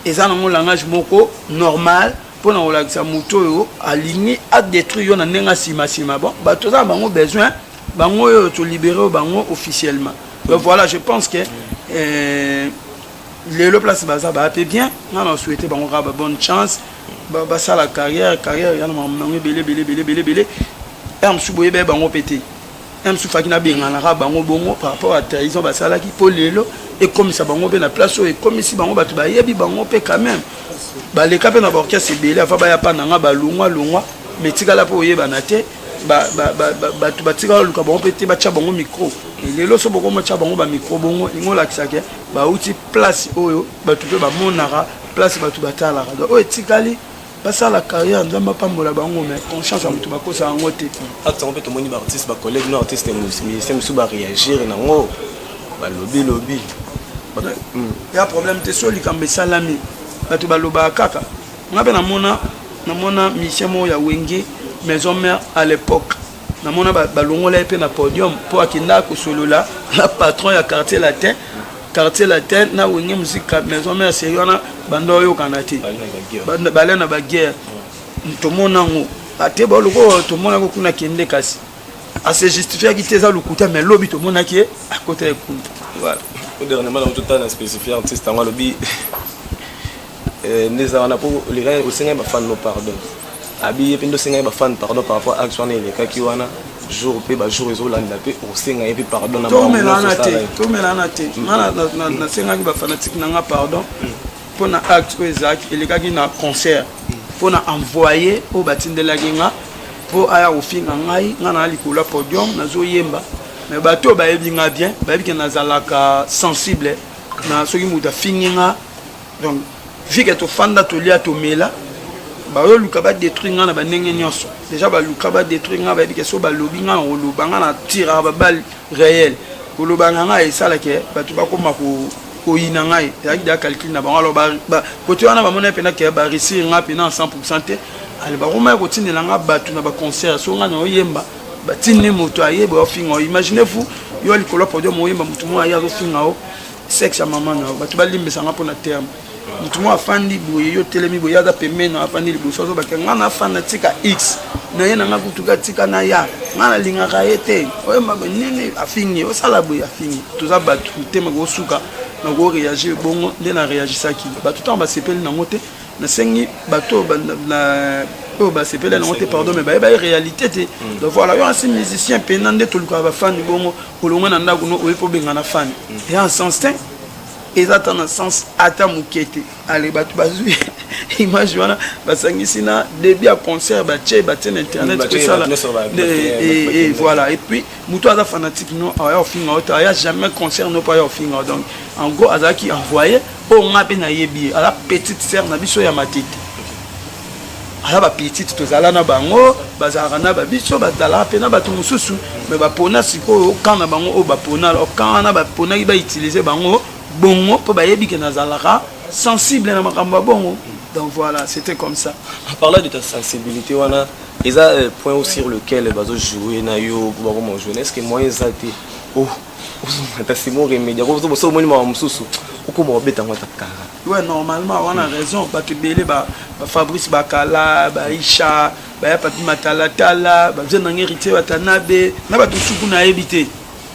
eza nango langage moko normal mpona kolakisa motu oyo alingi adétruire yo na ndenge nsima nsima. Bon, bato oza na bango besoin, bango oyo tolibérer oyo bango officiellement. Donc voilà, je pense que lelo place baza, baya mpe bien. Nga na souhaite bango kaka bonne chance, basala carrière. Carrière ya na makambo nango ebele ebele ebele ebele ebele. Ya mosusu boyeba ye bango mpe te. Ya mosusu faki nabenganaka bango bongo par rapport à trahison basalaki, mpo lelo ekomisa bango mpe na place oyo ekomisi bango. Bato bayebi bango mpe quand même, baleka mpe na baorchestre ebele afa baya pa nanga, balongwa longwa, mais tikala mpe oyebana te. Bato batikala luka bango mpe te, batya bango micro. Lelo so bokomotya bango bamicro bongo, lingo olakisake bauti place oyo bato mpe bamonaka, place bato batalaka. Donc oyo etikali, basala carrière, Nzambe apambola bango. Mais conscience ya moto bakosa yango te. Acte yango mpe tomoni baartiste, bacollègue no artiste musicien mosusu baréagir nango, balobi lobi. Ya problème te. So likambo esalami, bato balobaka kaka. Nga mpe namona musicien moko ya Wenge Maison Mère à l'époque, namona balongola ye mpe na podium mpo akendaka kosolola na patron ya Quartier Latin. Quartier Latin na Wenge Musique Maison Mère, série wana banda oyokana te, balia na baguerre. Tomona yango ate baloko, tomonaki kuna kende, kasi ase justifiaki te, eza lokuta. Mais lobi tomonaki ye akota ye kuna. Voilà. Dernièrement nango totala na spécifié artiste yango alobi nde eza wana mpo osengai bafan no pardon, abi ye mpe nde osengai bafan pardon par rapport acte wana elekaki wana jour mpe bajour ezolanda mpe osenga ye mpe pardon. Na tomelana te, tomelana te. Nga nasengaki bafanatique na nga pardon mpo na acte oyo ezalaki elekaki na concert, mpo na envoye oyo batindelaki nga mpo aya kofinga ngai. Nga na likolo ya podium nazoyemba, mais bato oyo bayebi nga bien bayebi ke nazalaka sensible na soki moto afingi nga. Donc vu ke tofanda, tolia, tomela, bayoluka badétruire nga na bandenge nyonso. Déjà baluka badétruire nga, bayebi ke so balobi nga na koloba, nga na tiraka babale réel. Koloba na ngai esalaka bato bakóma koyina ngai. Ezalaki deya calcul na bango. Alors kote wana bamona mpena ke baréussir nga mpena 100 te. Ale bakomaya kotindela nga bato na baconcert, so nga na oyemba, batindi moto aye boye ofinga o. Imaginez vous, yo likolo ya podium oyemba, motu moko aye azofinga o sexe ya mama na yo. Bato balimbisanga mpona terme. Motu moko afandi boye, yo telemi boye, aza pembeni na afandi liboso, azobaka nga nafanda tika x na ye na nga kutuka tika na ya nga nalingaka ye te. Oyemba nini, afingi, osala boye, afingi. Toza bato, motema kosuka na koréagir bongo. Nde na réagisaki, bato ntango basepeli nango te, nasengi bato oyo basepeli nango te pardon, mais bayeba ye réalité te. Donc voilà, yo asi musicien mpena nde tolukaka bafani bongo, olongwe na ndako no oye mpo obenga na fani, eya en sens te, eza ata na sens ata moke te. Ale bato bazwi image wana, basangisi na début ya concert, batie na internet kosala et voilà. Et puis moto aza fanatique no aya ofinga o te, aya jamais concert no mpo aya ofinga. Donc en gros azalaki envoyé. Oyo nga mpe nayebi ye, aza petite sœur na biso ya Matete. Aza bapetite, tozala na bango, bazalaka na babiso, bazalaka mpe na bato mosusu, mais bapona sikoyo camp na bango oyo bapona. Alors camp wana baponaki bautiliser bango bongo mpo bayebi ke nazalaka sensible na makambo ya bongo. Donc voilà, c'était comme ça. En parlant de ta sensibilité wana, eza point sur lequel bazojouer na yo, bakoma jouer. Est ce que moyen eza te ozomata simo remédia so omoni makambo mosusu, okoma obeta yango ata kara? Ouais, normalement wana raison. Bato ebele, bafabrice Bakala, baisha, baya papi matalatala, bavie nange Héritier Watanabe na bato mosusu nayebi te,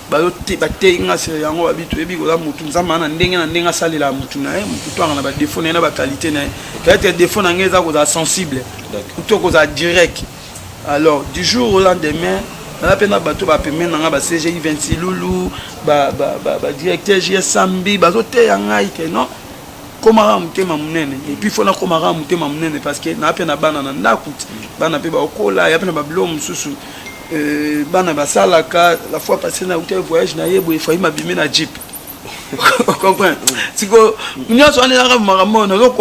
bateyi nga se yango. Babi toyebi koza motu, Nzambe na ndenge na ndenge asalelaka motu na ye. Motu to anga na badéfaut na ye na baqualité na ye. Peut-être défaut na ngai eza kozala sensible to kozala direct. Alors du jour au lendemain, naza mpe na bato bapembeni na nga, ba CGI 26 lulu, badirecteur JS Sambi, bazoteya ngai ke non, komaka motema monene. Et puis faut nakomaka motema monene parce que naa mpe na bana na ndako, bana mpe baokola ya mpe na babiloko mosusu bana basalaka. La fois passée na uta voyage na ye boye, efai mabimi na jeep, comprend? Siko nyonso wana ezaka makambo oyo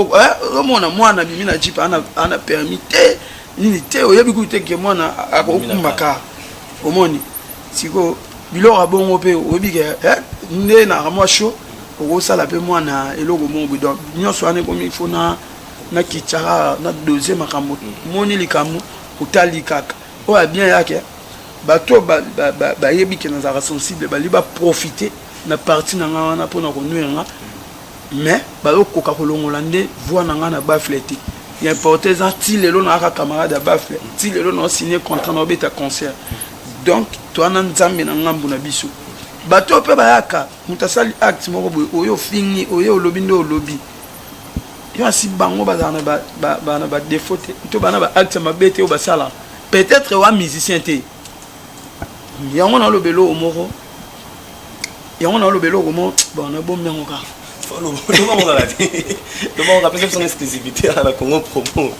ozomona mwana abimi na jeep, ana permis te, nini te, oyebi kutu te ke mwana akokumbaka. Omoni siko biloko ya bongo mpe oyebi ke nde naka mwa chaud, okosala mpe mwana eloko moko boye. Donc nyonso wana ekomi fo na nakitaka na dose makambo. Moni likambo otali kaka oyo ya bien yake, bato bayebi ke nazalaka sensible, bali baprofite na parti na nga wana mpona konuire nga, mais bazokoka kolongola nde voix na nga na baffle te. Ya importe eza ti lelo na kaka camarade ya baffle, ti lelo na osigné contrat na obeta concert. Donc towana Nzambe na ngambu na biso. Bato oyo mpe bayaka, moto asali acte moko boye, oyo ofingi, oyo olobi nde olobi yo asi, bango bazala na badéfaut te to bana baacte ya mabe te oyo basala. Peut-être wa musicien te, yango naloba eloko moko, yango naloba eloko moko. Bon, nabombi yango kaka. Tobangokaka te, tobangokaka, pesa biso exclusivité na Congo Promo.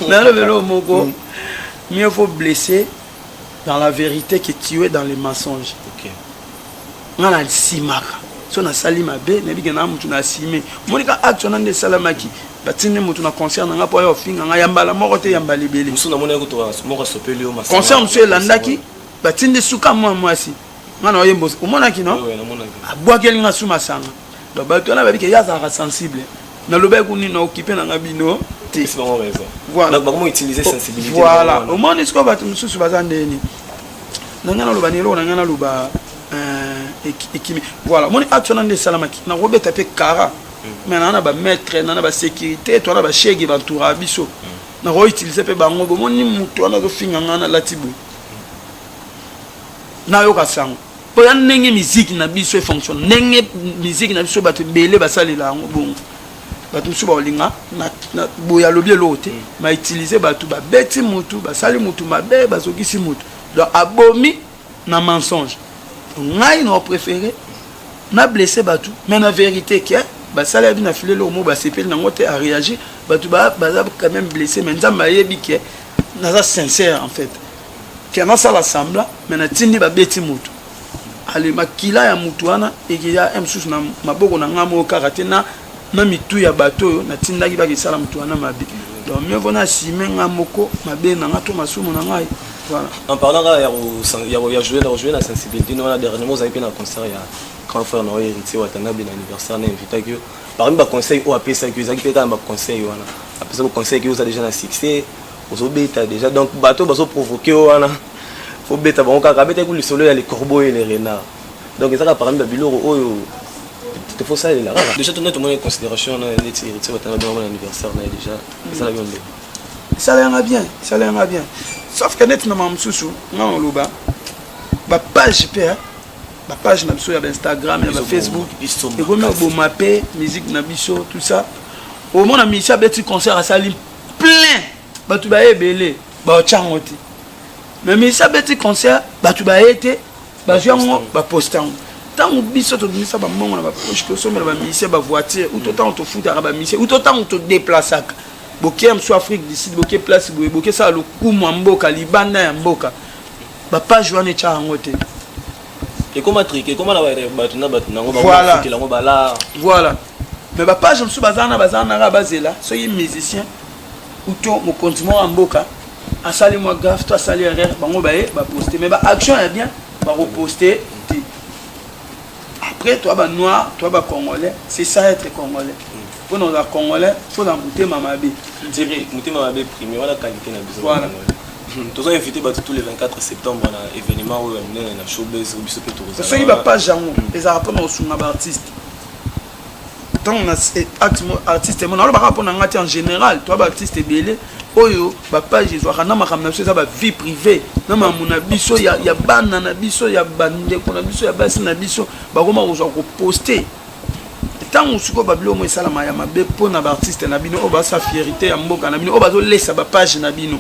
Naloba eloko moko: mieux vaut blesser dans la vérité que tuer dans les mensonges. Nga na nsimaka so nasali mabe, nayebi ke na mutu na asime. Omoni ka acte wana nde esalamaki, batindi mutu na concert na nga mpo aya ofinga nga ya mbala moko te, ya mbala ebele. Mosusu namoni moko asopeli yo. Concert mosusu elandaki, batindi suka mwa mwasi nga na oyembo, omonaki no abwakeli nga su masanga. Donc bato wana bayebi ke ye azalaka sensible. Nalobaki kuni na okipe na nga bino te. Voilà, omoni sikoyo bato mosusu baza ndeni na ngai. Naloba ni eloko na ngai, naloba ekimi. Voilà, omoni acte wana nde esalamaki, nakobeta mpe kara, mais naa na bamaître, naa na basécurité, to na bashege bantouraka biso, nakoutiliser mpe bango. Bomoni motu wana azofinga ngai, nalati boye, nayoka sango mpo ya ndenge miziki na biso efonctionne, ndenge miziki na biso bato ebele basalela yango bongo. Bato mosusu bakolinga boye, alobi eloko te, bautiliser bato, babeti mutu, basali mutu mabe, bazokisi mutu, donc abomi na mensonge. Ngai na préféré na blessé bato, mais na vérité ke basali abi na file eloko moko, basepeli nango te, aréagir, bato baza quand même blessé, mais Nzambe ayebi ke naza sincère. En fait ke nasala semblant, mais natindi babeti mutu. Ale makila ya mutu wana ekeya mosusu na maboko na ngai moko kaka te, na mitu ya bato oyo natindaki bakesala mutu wana mabe. Donc mieux vaut na assume nga moko mabe na nga to masumu na ngai. Voilà. En parlant kaka ya jouer na sensibilité no wana, dernièrement ozali mpe na concert ya grand frère na oyo Héritier Watanabe na anniversaire na invitaki yo. Parmi baconseil oyo apesaki yo, ezalaki mpe kaka na baconseil wana, apesaki conseil ki oza déjà na succès, ozobeta déjà, donc bato bazoprovoke yo wana, faut beta bango kaka. Abetaki lisolo ya les corbeaux et les renards. Donc ezaka parmi babiloko oyo te faut salela kaka déjà. Tona tomoni considération na neti Héritier Watanabe na anniversaire na ye déjà, esalaki yo nde? Esalanga bien, esalanga bien, sauf que neti na mama mosusu nga oloba bapage mpe, bapage na biso ya bainstagram, ya bafacebook, ekomi oboma mpe musique na biso, tout ça. Omona musicien abeti concert, asali plein, bato baye ebele, baotyango te. Mais musicien abeti concert, bato baye te, bazwi yango, baposte yango. Ntango biso tobimisa bambongo na bapoche, tosombela bamusicien bavoiture, ou to ntango tofutaka bamusicien, ou to ntango todéplasaka, boke mosu Afrique du Sud, boke place boye, boke sala lokumu ya mboka libanda ya mboka, bapage wana etya yango te. Ekoma truc, ekoma na bato na bato nango. Voilà. Yango bala. Voilà, mais bapage mosusu baza na kaka bazela soki musicien. Ou to mokonzi moko ya mboka asali mwa gaffe to asali erreur, bango baye baposte, mais baaction ya bien bakoposte te. Après, toi ba noir, toi ba congolais, c'est ça être congolais. Mpo na ozala congolais, faut na motema mabe. Dire motema mabe premier wana qualité na biso. Voilà. Toza invité bato tous les 24 septembre na événement oyo ya monene na showbase oyo biso mpe tokozala. Soki bapage yango ezalaka mpona kosunga baartiste, ntango na artiste mo nalobaka mpo na nga te, en général toa baartiste ebele oyo bapage ezwaka na makambo na biso, eza bavie privée na makambo na biso ya bana na biso, ya bandeko na biso, ya basi na biso, bakoma kozwa koposte. Ntango sikoyo babilo mo esalama ya mabe mpo na baartiste na bino oyo basala fierté ya mboka na bino, oyo bazolesa bapage na bino,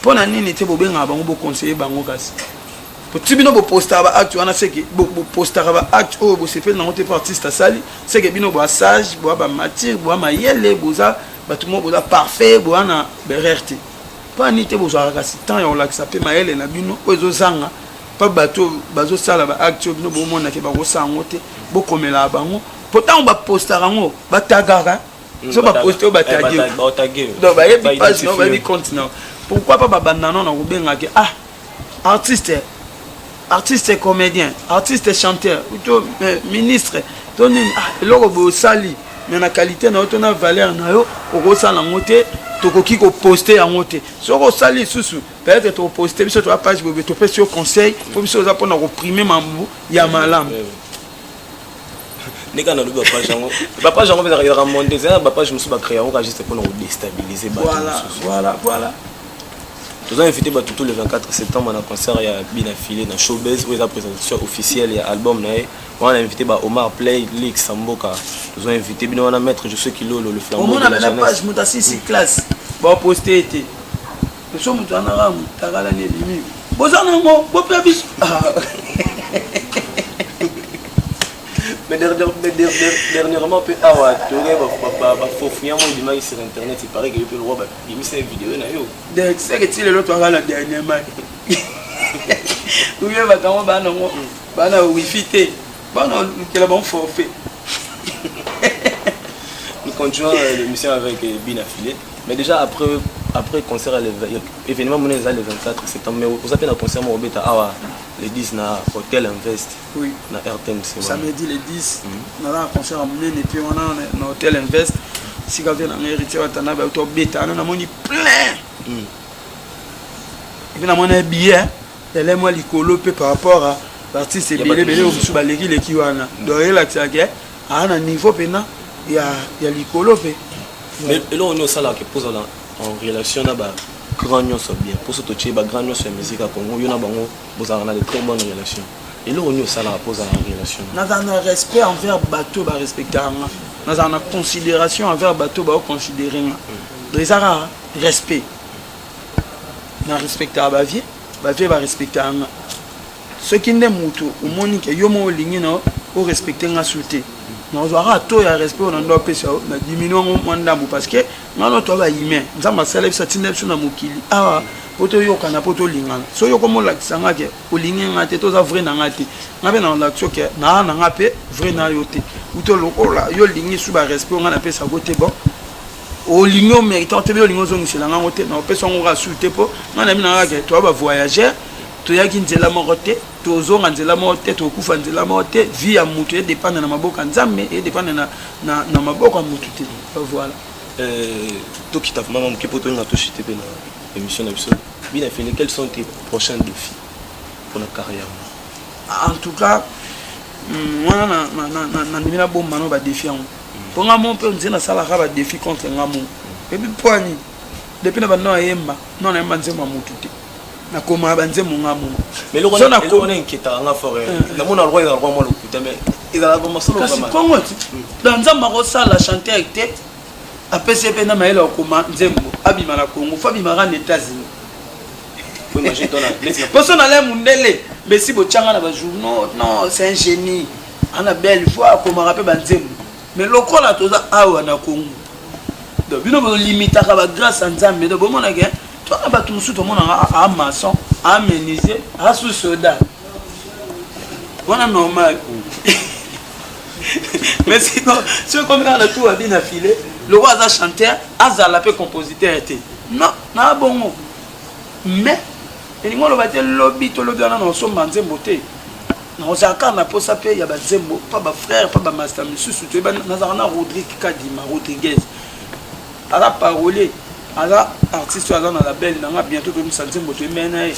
mpo na nini te bobengaka bango, boconseille bango? Kasi ti bino bopostaka baacte wana, seke bopostaka baacte oyo bosepeli nango te mpo artiste asali, seke bino boa sage, boa bamature, boa mayele, boza bato moko boza parfait, boa na berere te. Mpo nini te bozwaka kasi temps ya kolakisa mpe mayele na bino oyo ezozanga mpa bato bazosala baacte oyo bino bomonake bakosala yango te? Bokomelaka bango, mpo ntango bapostaka yango, batagaka. So baposte oyo, batage, donc bayebi page na, bayebi compte na. Pourquoi pas babanda nano na kobengaki: ah, artiste, artiste comédien, artiste chanteur, to ministre to nini, ah, eloko boye osali, mais na qualité na yo to na valeur na yo, okosala yango te, tokoki koposte yango te. Soki osali lisusu, peut-être tokoposte biso, toya page boye, topesi yo conseil, mpo biso oza mpona koprime mambu ya malamu. Ndenge nalobi, bapage yango, bapage yango mpe ezalaka monde, eza na bapage mosusu bacréa yango ka juste mpona kodéstabiliser bato mosusu. Voilà. Toza invité bato tous les 24 septembre na concert ya Bina Filé na Showbase, oyo eza présentation officielle ya album na ye wana. Invité ba Omar Play Lix Mboka, toza invité bino wana, maître José Kilolo, le flambeau de la jeunesse. Page moto asisi classe, baposte ete so moto wana kaka motakalani ebimi, boza nango, bopia biso. Mais dernièrement mpe awa toyokai bafofu yango ebimaki sur internet, il paraît que yo mpe lokwa babimisa video na yo. Seke ti lelo toaka na dernièrement, oye bato yango baa nango, baa na wifi te, bana lukela bango forfait. Nous continuons l'émission avec Bina Filet. Mais déjà après concert, événement monene eza le 24 septembre, mais vous avez un concert moko beta awa le 10 na Hôtel Invest. Oui. Na RTMC. Samedi le 10, naza na concert ya monene mpe wana na Hôtel Invest, sika te nanga Héritier Watana bato obeta wana, namoni plein et puis namoni billet ele mwa likolo mpe par rapport à baartiste ebele ebele oyo mosusu balekileki wana. Donc elakisaka aa na niveau mpena ya likolo mpe. Mais eloko nini osalaka epozala en relation na bagrand nyonso bien? Mposo totie bagrand nyonso ya musique ya Congo, yo na bango bozalaka na de très bonnes relations. Eloko nini osalaka mpo ozala en relation? Nazala na respect envers bato barespectaka nga, nazala na considération envers bato baoconsidere nga. Donc eza kaka respect. Na respectaka bavie, bavie barespectaka nga. Soki nde moto omoni ke yo moko olingi na orespecte nga su te, nazwaka to ya respect oyo na ndo apesa yo, na diminue yango mwa ndambo, parce que nga no toa bahumain. Nzambe asala biso, atinda biso na mokili awa mpo toyokana, mpo tolingana. So yo komolakisa nga ke olingi nga te, toza vrai na nga te, nga mpe nalakisa ke naa na nga mpe vrai na yo te. Uto lokola yo olingi su barespect oyo nga napesako te, bon, olingi omérite te, mpe olingi ozongisela ngango te, na opesa yango kaka su te, mpo nga na bino kaka toa bavoyageur, toyaki nzela moko te, tozonga nzela moko te, tokufa nzela moko te. Vie ya moto edépendre na maboko ya Nzambe, edépendre na maboko ya motu te. Voilà. Tokita vraiment moke mpo tolinga tochite mpe na émission na biso. Bina Fele, quels sont tes prochains défis pour la carrière? En tout cas, wana nandimi nabomba no badéfi yango, mpo nga mo mpe nze nasalaka badéfi contre nga mo. Epi poani depuis na bando nayemba, no nayemba nzembo ya motu te, nakomaka banzembo nga mo. Mais eloko wana inquiétaka nga fort. Namona roi, ezala roi mwa lokuta, mais ezala vraiment solo. Kasi kongo ti donc Nzambe akosala chanteur te, apesi ye mpe na mayele akoma nzembo, abima na Congo, fo abimaka na États-Unis. Poso na le mundele mbesi botyanga na bajournaux: non, c'est un génie, ana belle voix, akomaka mpe banzembo. Mais lokola toza awa na Congo, donc bino bolimitaka bagrâce ya Nzambe. Donc bomonake twana bato mosusu tomonaka a maçon, a menuisier, asu soda wana normal. Mais siko soki komi kaka na tu abi na file. Lokola aza chanteur, azala mpe compositeur te. Non, na bongo. Mais elingi oloba te lobi to lobi wana naosomba nzembo te. Nakozala kaka na posa mpe ya banzembo mpa bafrère, mpa bamaster misusu. Toyeba nazalaka na Rodrigue Kadima Rodriguez, aza parolier, aza artiste oyo aza na label na nga. Bientôt tobimisa nzembo, toyembeli na ye.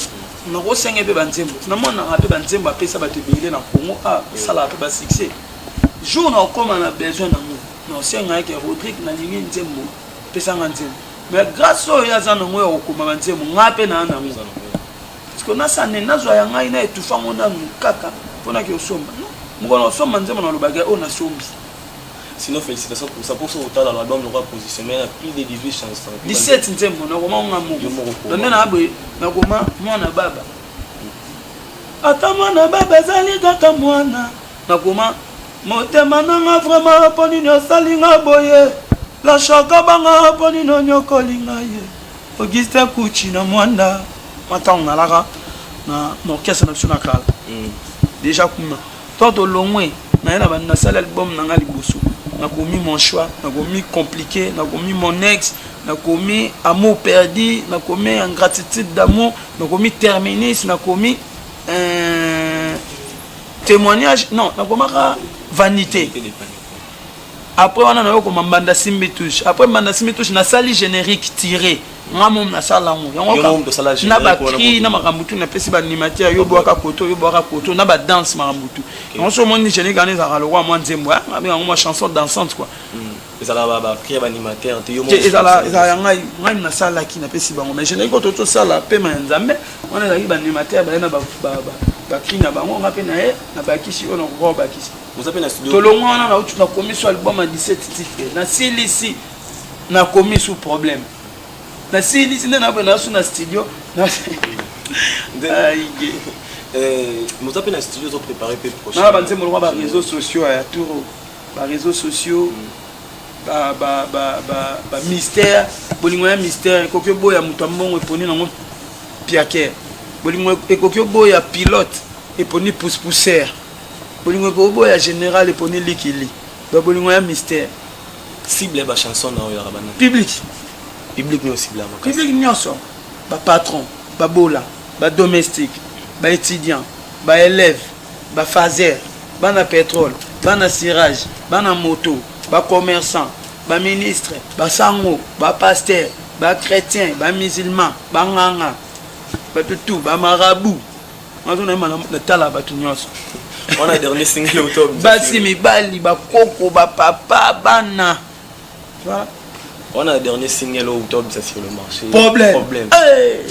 Nakosenge mpe banzembo, namonaka mpe banzembo apesa bato ebele na Congo, asalaka mpe basuccès. Jour na okóma na besoin nango, naosenga yeke: "Rodrigue, nalingi nzembo, pesanga nzembo." Mais grâce oyo aza nango ya kokoma banzembo, nga mpe naa nango, parce que nasala nini? Nazwa ya ngai na etufango nanu kaka mponaki osomba. Non, mokolo na osomba nzembo, nalobaki oyo nasombi. Sinon, félicitations pour ça. Pour ce retard dans l'album, on aura positionné à plus de 18 chansons. 17 nzembo nakoma nga Yo moko. Moko. Nde na boye nakoma mwana baba, ata mwana baba ezali kaka mwana. Nakoma motema nanga vraiment, mpo nini osalinga boye? Lashaka banga, mpo nini onyokolinga ye? Augustin Kuchi na Mwanda, mwa ntango nalaka na orchestre na biso na kala déjà kuna. Ntango tolongwe naye na nasali album na nga liboso, nakomi Mon choix, nakomi Compliqué, nakomi Mon ex, nakomi Amour perdu, nakomi Ingratitude d'amour, nakomi Terminus, nakomi Témoignage, non, nakomaka Vanité. Après wana nayokoma Mbanda simbi touche. Après Mbanda simbi touche, nasali générique tiré nga momo, nasala yango. Yo yango momo tosala na générique wana. Bacri na makambo tu, napesi baanimateur, yo bwaka koto, yo bwaka koto, na badanse, makambo tu yango. So omoni générique wana ezalaka lokwa mwa nzembo, abenga yango mwa chanson dansante quoi. Ezala bacri ya baanimateur te, yo te, ezala ya ngai. Ngai nasalaki, napesi bango. Mais générique oyo tosala pema ya Nzambe wana, ezalaki baanimateur baye na bacri na bango, nga mpe na ye nabakisi oyo nakoka kobakisa. Oza mpe na studio. Tolongwa wana, nauti nakomi so album ya 17 titre. Nasilisi, nakomi su Problème. Nasilisi nde naboye nasu na studio. Aïe. Moza mpe na studio, ozopréparé mpe prochain. Nana banzembo lokwa baréseaux sociaux ya tour, baréseaux sociaux, bamystère, bolingo ya mystère ekoki oboya moto ya mbongo, eponi nango piaker. Bolingo ekoki oboya pilote, eponi pousse-pousser. Bolingo ekoki oboya général, eponi likili. Donc bolingo ya mystère. Cible ya bachanson na oyo yaka bana? Public. Public nyonso cible ya makasi? Public nyonso, bapatron, babola, badomestique, baétudiant, baélève, bafaser, bana pétrole, bana cirage, bana moto, bacommerçant, baministre, basango, bapasteur, bachrétien, bamusulman, banganga, bato tu, bamarabu. Nazonayeba natala bato nyonso. Wana dernier single oto? Basi, mibali, bakoko, bapapa, bana. Voilà. Wana dernier single oyo utobisa sur le marché? Problème. Problème. Hey!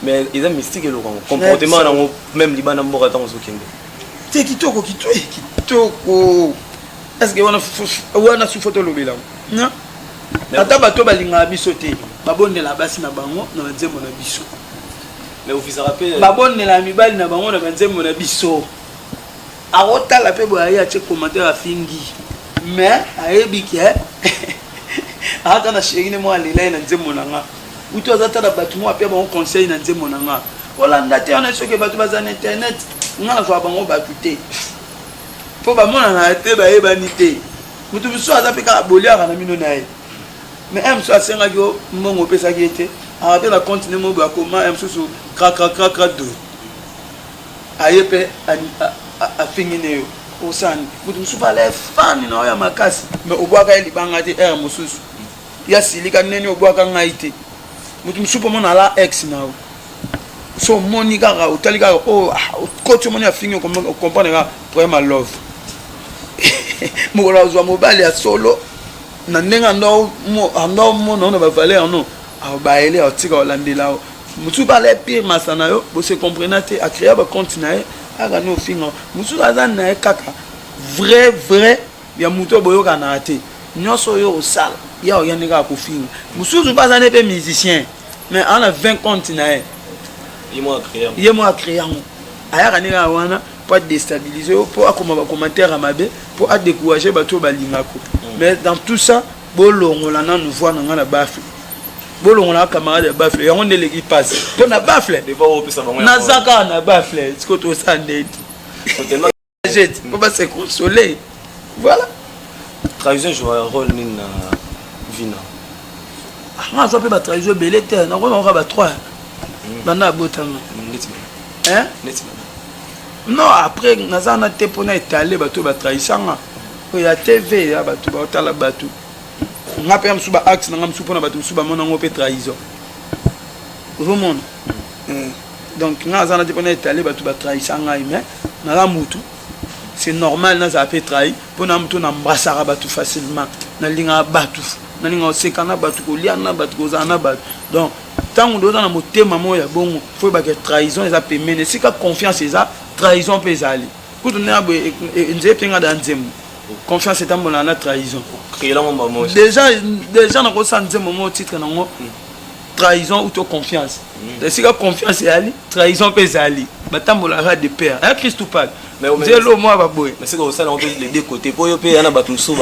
Mais eza mystique, eloko yango, comportement nango, même libanda mboka ntango ozokende. Te, kitoko, kitoko, kitoko. Est ce que wana wana su fo tolobela non? Ata bato balingaka biso te, babondela basi na bango na banzembo na biso. Mais ofisaka mpe? Babondela mibali na bango na banzembo na biso. Akotala mpe boye, aye atie commentaire, afingi, mais ayebi ke ata na chéri ne moko alela ye na nzembo na nga, utu aza ta na bato moko apia bango conseil na nzembo na nga. Kolanda te wana, soki bato baza na internet, nga nazwaka bango bato te, mpo bamonana te, bayebani te. Moto mosusu aza mpe kaka boliaka na mino na ye, mais un mosusu asengaki yo mbongo, opesaki ye te, aka mpe na compte ne moko akoma un mosusu krakrakrakra do, aye mpe afingi ne yo. Osani moto mosusu mpe ala fani na oyo ya makasi, mais obwaka ye libanga te. Ere mosusu ya silika ndeni obwaka ngai te. Moto mosusu mpo mona ala ex na yo, so omoni kaka, otali kaka oyo okoti, omoni afingi, ocomprendre kaka problème ya love. Mokolo azwa mobali ya solo na ndenge ando omona na bavaleur, no abayele, atika olandela o mosusu mpe ala pire masa na yo, bose comprena te, acréa bacompte na ye aka ni ofinga. Mosusu aza na ye kaka vrai vrai ya motu oyo boyokanaka te, nyonso oyo osala ya oya nde kaka kofinga. Mosusu mpe aza ne mpe musicien, mais aza na 20 compte na ye. Ye moko acréa. Ye moko acréa yango, ayaka nde kaka wana mpo adéstabiliser yo, mpo akoma bacommentaire ya mabe, mpo adécourager bato oyo balingako. Mais dans tout ça, bolongola nanu voix na ngai na baffle, bolongola camarade ya baffle yango nde eleki mpasi mpo na baffle. Devoir opesa bango. Naza kaka na baffle, sikoyo tosala ndeti Tellement mpo base consoler, voilà. Trahison ejouaka rôle nini na vie na? Ah, nga azwa mpe batrahison ebele te, nakoki ba 3 banda abotama. Neti? Hein? Neti? Non, après naza na te mpona etale bato oyo batrahisanga oyo ya TV ya bato baotala bato. Nga mpe ya mosusu, baacte na nga mosusu mpona bato mosusu bamona yango mpe trahison, ozomona. Donc nga aza na te mpona etale bato batrahisa ngai, mais naza mutu, c'est normal nazala mpe trahi mpona motu. Naembrassaka bato facilement, nalingaka bato, nalingaka koseka na bato, kolia na bato, kozala na bato. Donc ntango nde oza na motema moko ya bongo, faut oyebaka trahison eza pembeni. Esika confiance eza, trahison mpe ezali. Kutu nde boye nzeye mpe nga da nzembo confiance etambolaka na trahison. Créelango mbamo. Déjà nakosala nzembo moko, titre nango "Trahison ou to confiance". Esika confiance ezali, trahison mpe ezali, batambolaka de pair. Aya Christ Tupac, nzelo mwa baboye. Mais c'est que osala yango mpe les deux côtés, po yo mpe ya na bato mosusu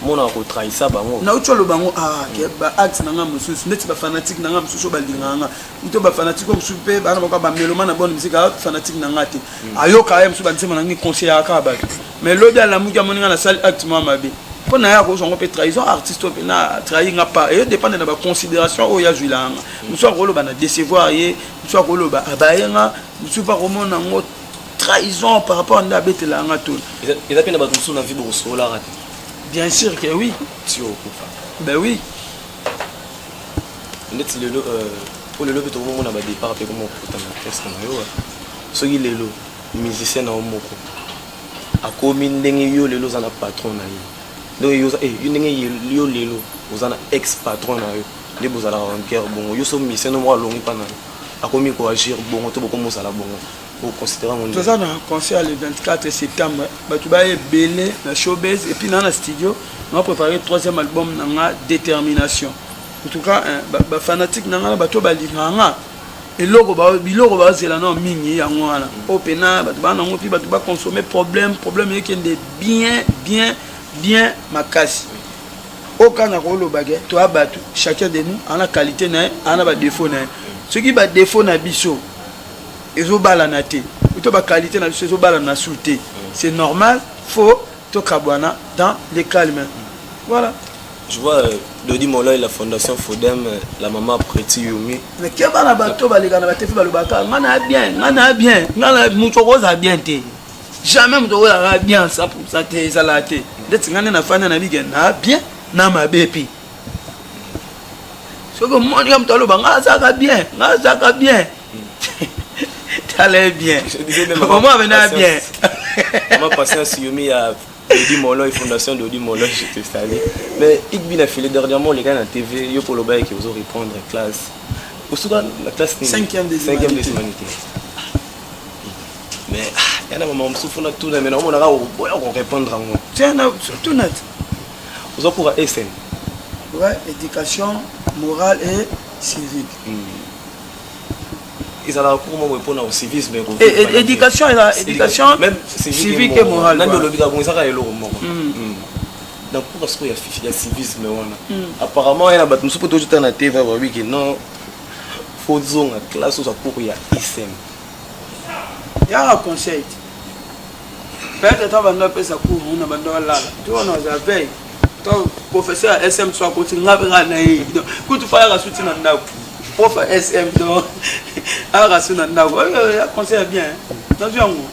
bamonaka kotrahisa bango. Nauti oloba yango ke baacte na nga mosusu, neti bafanatike na nga mosusu oyo balingaka nga to bafanatike oyo mosusu mpe bana bakoka bameloma na bonne musique, aa fanatique na nga te, ayoka ye mosusu banzembo na ngai, conseillaka kaka bato. Mais lobi alamuki, amoni nga nasali acte mwa mabe, mpo na ye akozwa yango mpe trahison. Artiste oyo mpe na trahi nga pa eyo dépendre na baconsidération oyo azwilaka nga. Mosusu akoloba na décevoir ye, mosusu akoloba abaye nga, mosusu mpe akomona yango trahison par rapport nde abetelaka nga tolo. Eza mpe na bato mosusu na vie bokosololaka te? Bien sûr que oui. Ti okokufa? Ben oui. Ndeti lelo, po lelo mpe tokomomona badépart mpe koma okota na orchestre na yo. Soki lelo musicien na yo moko akomi ndenge yo lelo oza na patron na ye, ndenge yo yo, ndenge yo lelo oza na ex patron na yo, nde bozalaka en guerre bongo, yo so musicien no moko alongi mpa na yo, akomi koagir bongo to bokomi ozala bongo, oconsidère yango ndenge? Toza na concert le 24 septembre, bato baya ebele na Showbase. Et puis naa na studio, na préparé troisième album na nga, "Détermination". En tout cas, bafanatique na nga na bato balingaka nga, eloko biloko bazela nao mingi yango wana oyo mpena bato baa nango mpi bato baconsommer problème, problème ekende bien bien bien makasi. Oyo kaka na kolobake, toya bato, chacun de nous ana qualité na ye, ana badéfaut na ye. Soki badéfaut na biso ezobalana te to baqualité na biso ezobalana su te, c'est normal, faut tokabwana dans le calme, voilà. Je vois Dodi Mola et la fondation Fodem, la maman Preti Yumi. Mais ke bana bato baleka na batefi, balobaka nga na bien, nga na bien, nga na moto okozala bien te, jamais moto okozalaka bien 100 te, ezalaka te. Ndeti nga nde nafandi na bike na bien na mabe mpe. Soki omonika moto aloba nga azalaka bien, nga azalaka bien, tala ye bien. Je disais même omo avena bien. Maman Patience Yumi ya Dodi Molo et Fondation Dodi Molo, je te salue. Mais Igbi na filé dernièrement les gars na TV, yo pour le bail qui vous répondre classe. Osuka la classe nini? Cinquième des Cinquième des humanités. humanités. Mais ah, yana maman mosusu na tuna, mais naomonaka oboya korépondre yango. Tiens, tuna te. Oza cours ya SN? Ouais, éducation morale et civique. Ezalaka cours moko mpona civisme? Éducation eza éducation même civique et morale. Nani? Voilà. Olobi kaka bongo, ezaka eloko moko. Na cours sikoyo ya civisme wana, apparemment ye na bato mosusu mpo tozota na TV, babiki non, faut zonga classe, ozwa cours ya ISM. Yaka conseil te, peut-être ta bando apesa cours na bando alala to wana aza veille to professeur ya SM so akoti nga mpe nga na ye. Donc kutu fa yaka suti na ndako, prof ya SM, donc ayaka su na ndako. Ya conseil ya bien, nazwi yango.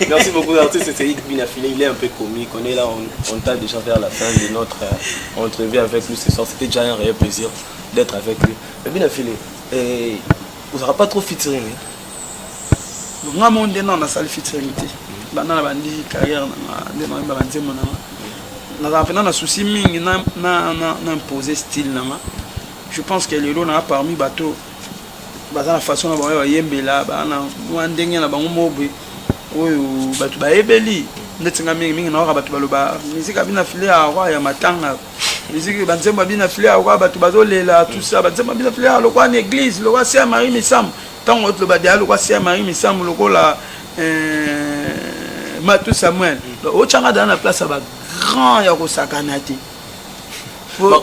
Merci beaucoup, l'artiste, c'est Igbi Nafile. Il est un peu comique. On est là, on tend déjà vers la fin de notre entrevue avec lui ce soir. C'était déjà un réel plaisir d'être avec lui. Mais Binafile, vous n'aurez pas trop featuring, hein? Nga mo nde nano nasali featuring te. Banda na bandi carrière na nga, nde nayemba banzembo na nga, nazala mpena na souci mingi na impose style na nga. Je pense que lelo naa parmi bato baza na façon na bango bayembela, baa na mwa ndenge na bango moko boye oyo bato bayebeli. Ndeti nga mingimingi nayoka bato baloba musique abi na file ya roi ya matanga, musique banzembo abi na file ya roi, bato bazolela, tout ça. Banzembo abi na file ya lokwa na église, lokwa se ya Marie Misamu. Ntango toloba deya lokwa se ya Marie Misamu, lokola Matu Samuel, otyanga daa na place ya bagrand ya kosakana te.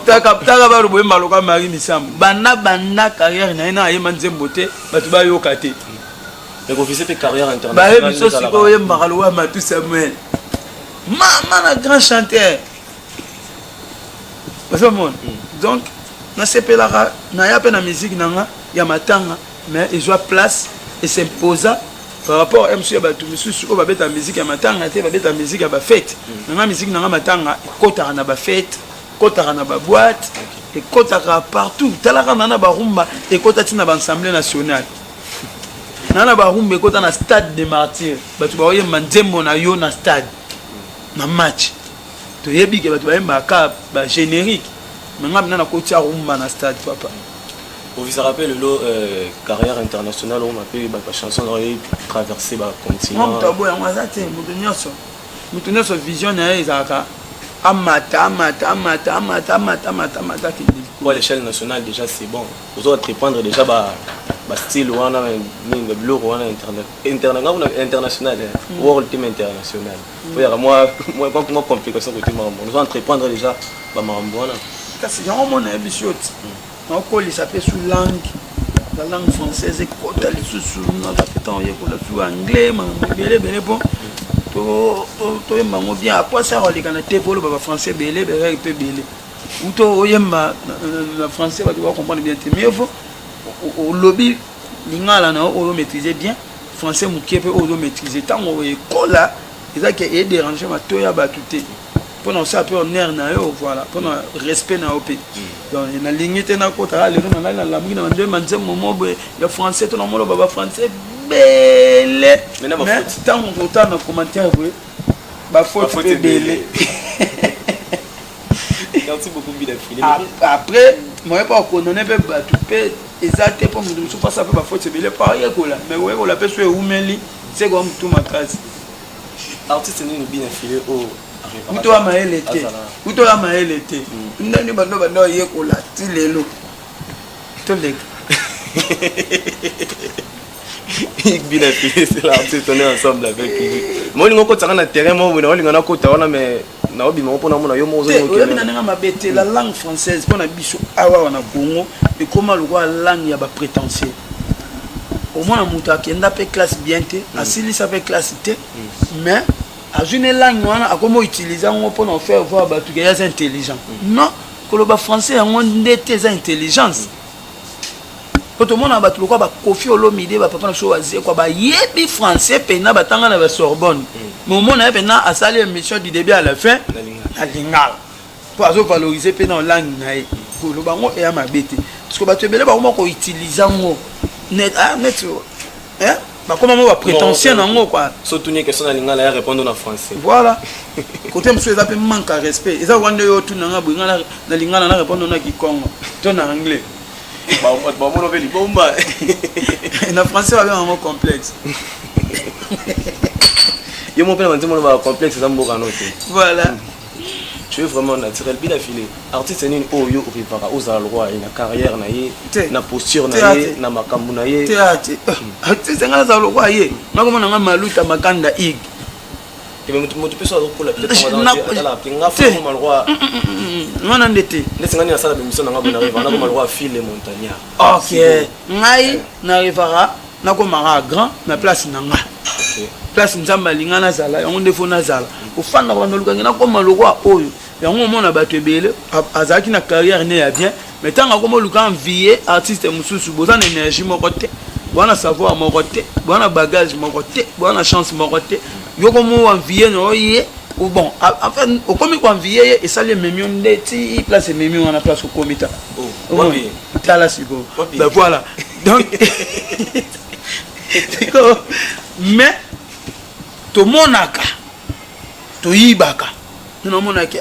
Taka balo boyemba loka Marie Misamu, banda carrière na ye na ayemba nzembo te, bato bayoka te. Mais koviser mpe carrière internationale. Bayebi so sikoyo oyembaka lokola Matu Samuel, mama na grand chanteur. Ozomona? Donc nasepelaka naya mpe na musique na nga ya matanga, mais ezwa place, es'imposa par rapport ya mosusu ya bato misusu oyo babeta musique ya matanga te, babeta musique ya bafête. Na nga, musique na nga matanga ekotaka na bafête, ekotaka na baboîte, ekotaka partout. Talaka na barumba, ekota ntina baassemblée nationale, na barumba, ekota na Stade de Martyr, bato baoyemba nzembo na yo na stade na match. Toyebi ke bato bayembaka bagénérique, mais nga mpena nakotia rumba na stade, papa. Ovisaka mpe lelo carrière internationale oyo mpe bachanson na oyo traverser bacontinent? Moto aboya yango aza te. Moto nyonso vision na ye ezalaka amata, amata, amata, amata, amata, amata, amata, akende. Pour l'échelle nationale, déjà c'est bon, ozo entreprendre déjà ba bastyle wana nini, babiloko wana international, world team international, oyaka mwa complication côté makambo ozo entreprendre déjà bamakambo wana. Kasi yango mona yebi yo ti naokolisa mpe su langue, la langue française ekota lisusu, naza mpe ntango oyekola su anglais, makambo ebele ebele mpo toyemba yango bien. Akwasi akoleka na te mpo oloba bafrançais ebele, berere mpe ebele uto oyemba na français, bato bacomprendre bien te. Mieux vaut olobi lingala na yo oyo maîtrise bien, français moke mpe oyo ozomaîtrise. Ntango ekola, ezaki edérange matoyi ya bato te, mpona kosala mpe honneur na yo, voilà, mpona respect na yo mpe. Donc nalingi te nakotaka lelo nalali, nalamuki na bandoyemba nzembo mo boye ya français to namoloba bafrançais ebele, mais ntango kotala na commentaire boye, bafaute mpe ebele. Merci beaucoup, Mbila Fili. Après moye mpo akondone mpe bato mpe eza te, mpo moto mosusu asa mpe bafaute ebele mpo ayekola, mais oyekola mpe so ewumeli seko motu makasi. Artiste nini Bina File oyo? Uto ya mayele te, uto ya mayele te, ndani bando oyekola ti lelo toleka. Bina File, c'est l'artiste, on est ensemble avec lui. Moi olingo okotaka na terrain moko boye, naolinga nakota wana, mais naobima ngo mpona mona yo moko. Oyebi na ndenge mabe te, la langue française mpona biso awa na Congo ekóma lokola langue ya baprétentieux. Omona moto akenda mpe classe bien te, asilisa mpe classe te, mais azwi ne langue wana, akóma outilize yango mpona faire voir bato ke ye aza intelligent. Non, koloba français yango nde te eza intelligence, po tomona bato lokola bakofi Olomide, bapapa na biso bazekwa, bayebi français mpena, batanga na basorbonne, mais omona ye mpena asali émission du début à la fin na lingala, mpo azovalorize mpe na langue na ye. Koloba yango eya mabe te, parce que bato ebele bakoma koutilize yango net, bakoma mo baprétentieux nango quoi. Surtout ni question na lingala, ya répondre na français. Voilà, côté mosusu eza mpe manque ya respect. Eza wana nde yo otunanga boye, nga na lingala na répondre na kikongo to na anglais. Bamona mpe libomba. Na français babenga yango complexe. Yo mo mpe na banzembo ba complexe eza mboka no te. Voilà. Tu es vraiment naturel, Bila File. Artiste nini oyo orivaka ozala lokwa ye na carrière na ye, na posture na ye, na makambo na ye? Te, ate artiste nga nazala lokwa ye, nakomona nga Maluta Makanda ig. Moto mpe so azokola nga malroi wana nde te. Neti nga nini, nasala bémission nanga boye, narivaka nakoma lokwa File Montagnard. Ok, ngai narivaka nakomaka grand na place na nga, place Nzambe alinga nazala, yango nde fo nazala. Kofandaka bando olukangi nakoma lokwa oyo, yango omona bato ebele azalaki na carrière ne ya bien, mais ntango akoma oluka envie artiste mosusu, boza na énergie moko te, boza na savoir moko te, boza na bagage moko te, boza na chance moko te. Yo komo envie na oye, bon, en fait okomi koenvie ye, esali ememi yo nde ti place ememi wana, place okomi ta. Tala sikoyo, ben voilà. Donc sikoyo, mais tomonaka, toyibaka, namonaki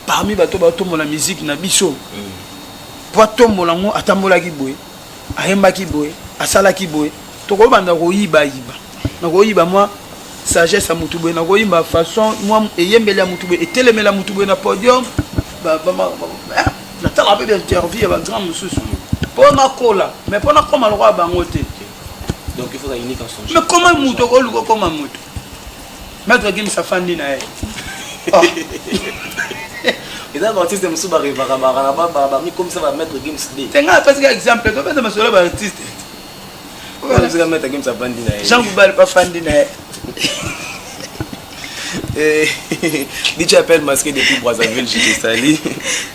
parmi bato batombola musique na biso, po atombola yango, atambolaki boye, ayembaki boye, asalaki boye. Tokobanda koyibayiba, nakoyiba mwa sagesse ya mutu boye, nakoyimba façon mwa eyembeli ya mutu boye, etelemela mutu boye na podium, natalaka mpe bainterview ya bagrand mosusu mpo nakola, mais mpo nakoma lokola bango te. Donc il faut unique en son Mais comment moto okoluka okoma moto? Maître Gims afandi na ye. Eza baartiste mosusu barevaka bamikomisa ba Maître Gims d. Te, ngai apesika exemple, topesa masolo ya baartiste. Maître Gims afandi na ye. Jean Goubal mpe afandi na ye. Eh, DJ appelle masqué depuis Brazzaville, je te salue.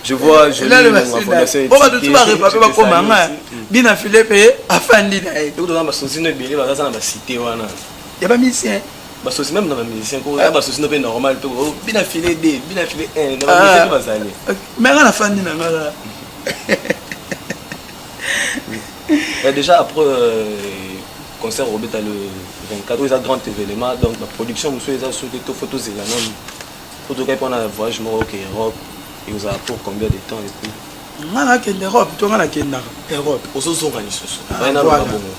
Je vois, je lis mon bato tu barepa mpe bakoma nga bina file mpe afandi na ye. Toza basosi no ebele baza na bacité wana. Ya bamusicien. Basosi même na bamusicien ko ya basosi no mpe normal mpe oh, bina file 2 bina file 1 na bamusicien mpe bazali. Mais nga nafandi na nga. Déjà après concert obeta le 24, oyo eza grand événement, donc baproduction mosusu eza soki to fo tozela nanu fo tokai mpona voyage moko oke Europe, ekozala pour combien de temps? Et puis nga nakende Europe to nga nakendaka Europe. Ozozonga lisusu? Bai naloba bongo.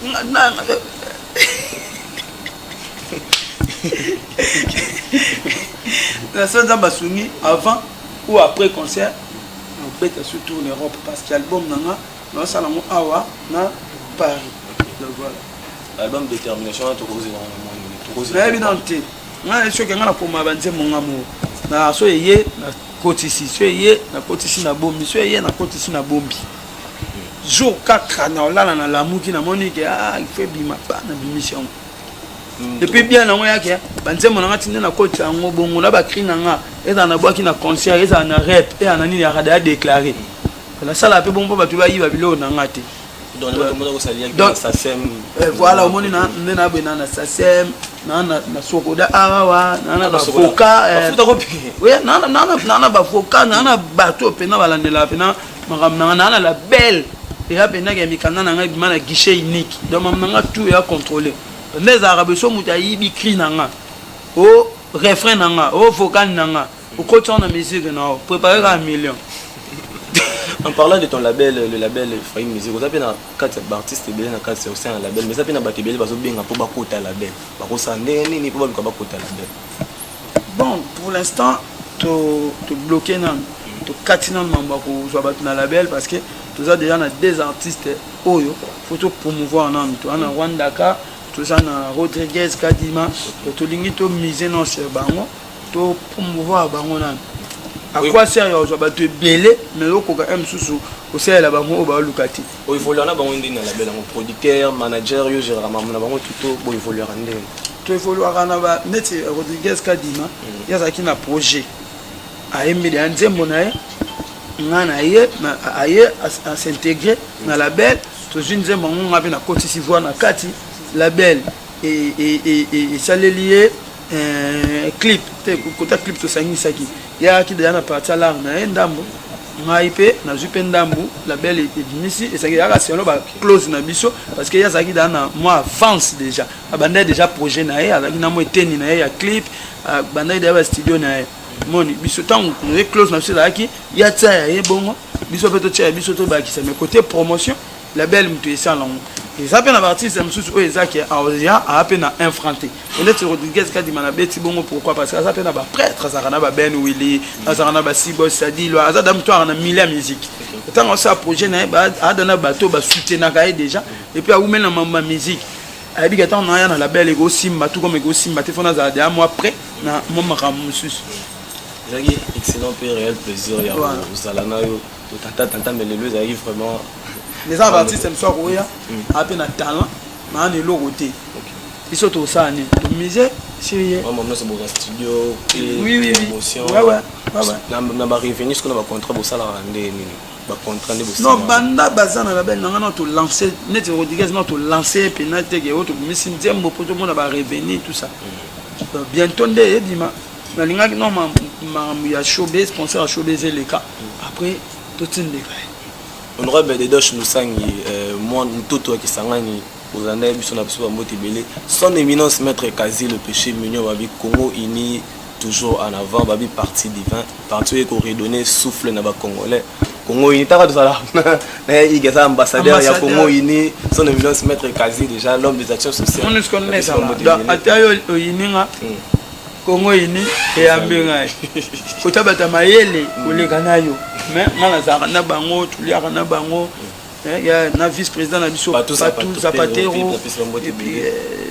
Na so Nzambe asungi, avant ou après concert nabeta surtout en Europe, parce que album na nga naosala yango awa na Paris. Donc voilà. Album Détermination wana tokozela wana mwa nini? Tokozela? Nayebi nano te. Ngai soki ngai nakoma banzembo nga moko na so eye nakotisi, so eye nakotisi na bombi, so eye nakotisi na bombi. Jour kaka na olala nalamuki, namoni ke ah, il faut ebima pa, nabimisi yango. Et puis bien nango yake banzembo na nga ti nde nakotisa yango bongo na bacri na nga, ezala nabwaki na concert, ezala na rep, ezala na nini, yaka daya déclaré. Nasala mpe bongo mpo bato bayiba biloko na nga te. Donc tomona kosalia na SACEM. Voilà, omoni na nde naboye na na SACEM na na SOCODA awawa na na bavoka, na na bavoka, na na bato oyo mpena balandelaka mpena makambo na nga, na na label eya mpendaka ya mikanda na ngai ebima na guichet unique. Donc makambo na nga tout eya contrôlé. Nde ezalaka beso moto ayibi cri na nga, o refrain na nga, o vocal na nga, okoti wana na musique na o préparé kaka million. En parlant de ton label, le label Ephraim Music, oza mpe na kati ya baartiste ebele na kati ya au sein ya label, mais eza mpe na bato ebele bazobenga mpo bakota label. Bakosala ndenge nini mpo baluka bakota label? Bon, pour l'instant to tobloqué nanu, tokati nanu mambo ya kozwa bato na label, parce que toza déjà na deux artistes oyo faut to promouvoir nanu. Toza na Rwandaka, toza na Rodriguez Kadima. Tolingi tomise non sur bango, to promouvoir bango nanu. À quoi sert ya kozwa bato ebele mais okoka un mosusu kosalela bango oyo baoluka te? Oévoluer na bango ndenge na label yango, producteur, manager, yo gérera makambo na bango tuto, boévoluera ndenge? Toévoluaka na ba neti Rodriguez Kadima, ye azalaki na projet, ayembeli ya nzembo na ye, nga na ye aye as'intégrer na label. Tozwi nzembo yango, nga mpe nakotisi voix na kati. Label esaleli ye clip te. Kota clip tosangisaki, ye ayaki deja na partie ya l'art na ye ndambo, ngai mpe nazwi mpe ndambu. Label ebimisi esangi yaka selon baclause na biso, parce que ye azalaki deja na mwa avance, déjà abandaki déjà projet na ye, azalaki na mwa eteni na ye ya clip, abandaki deja bastudio na ye. Moni biso ntango ye clause na biso ezalaki ya tia ya ye bongo, biso mpe totia ya biso, tobakisa. Mais côté promotion, label moto esala yango. Eza mpe na baartiste mosusu oyo ezaki aya aa mpe na un franc te, neti Rodriguez Kadima na beti bongo. Pourquoi? Parce que aza mpe na baprêtre, azalaka na baben Willi, azalaka na basibos Sadilo, aza da moto aka na milieu ya musique. Ntango asala projet na ye, aada na bato basoutenaka ye déjà, et puis awumeli na mambo ya musique, ayebi ke ntango naya na label ekosimba tout comme ekosimba te, fo nazala deya mwa prêt na mwa makambo mosusu. Ezalaki excellent mpe réel plaisir ya kozala na yo. Totanta tanta, mais lelo ezalaki vraiment. Eza baartiste mosusu akoya aa mpe na talent naa na eloko te. Biso tosala nini? Tomise sur ye. Nyonso boza studio? Oui. Promotion na barevenu siko na bacontrat, bosalaka nde nini bacontrat nde? Non, banda baza na label na nga na tolance neti Rodriguez na tolance mpena teke oyo tobimisi nzembo mpo tomona barevenu, tout ça. Bientôt nde ebima. Nalingaki no makambo ya showbiz, sponsor ya showbiz eleka, après totindeka ye. Honorable Dedoche Lusangi, mwa mtoto ya Kisangani, ozala biso na biso bambote ebele. Son éminence maître Kazi le péché mignon, babi Congo uni toujours en avant, babi parti divin, parti oyo ekoredonner souffle na bacongolais. Congo uni taka tozala na ye, aza ambassadeur ya Congo uni, son éminence maître Kazi, déjà l'homme des actions sociales. Ata yo oyininga Congo uni eyambi ngai, kota bato mayele koleka na yo, mais nga nazalaka na bango, toliaka na bango na vice président na biso Patou Zapatero, et puis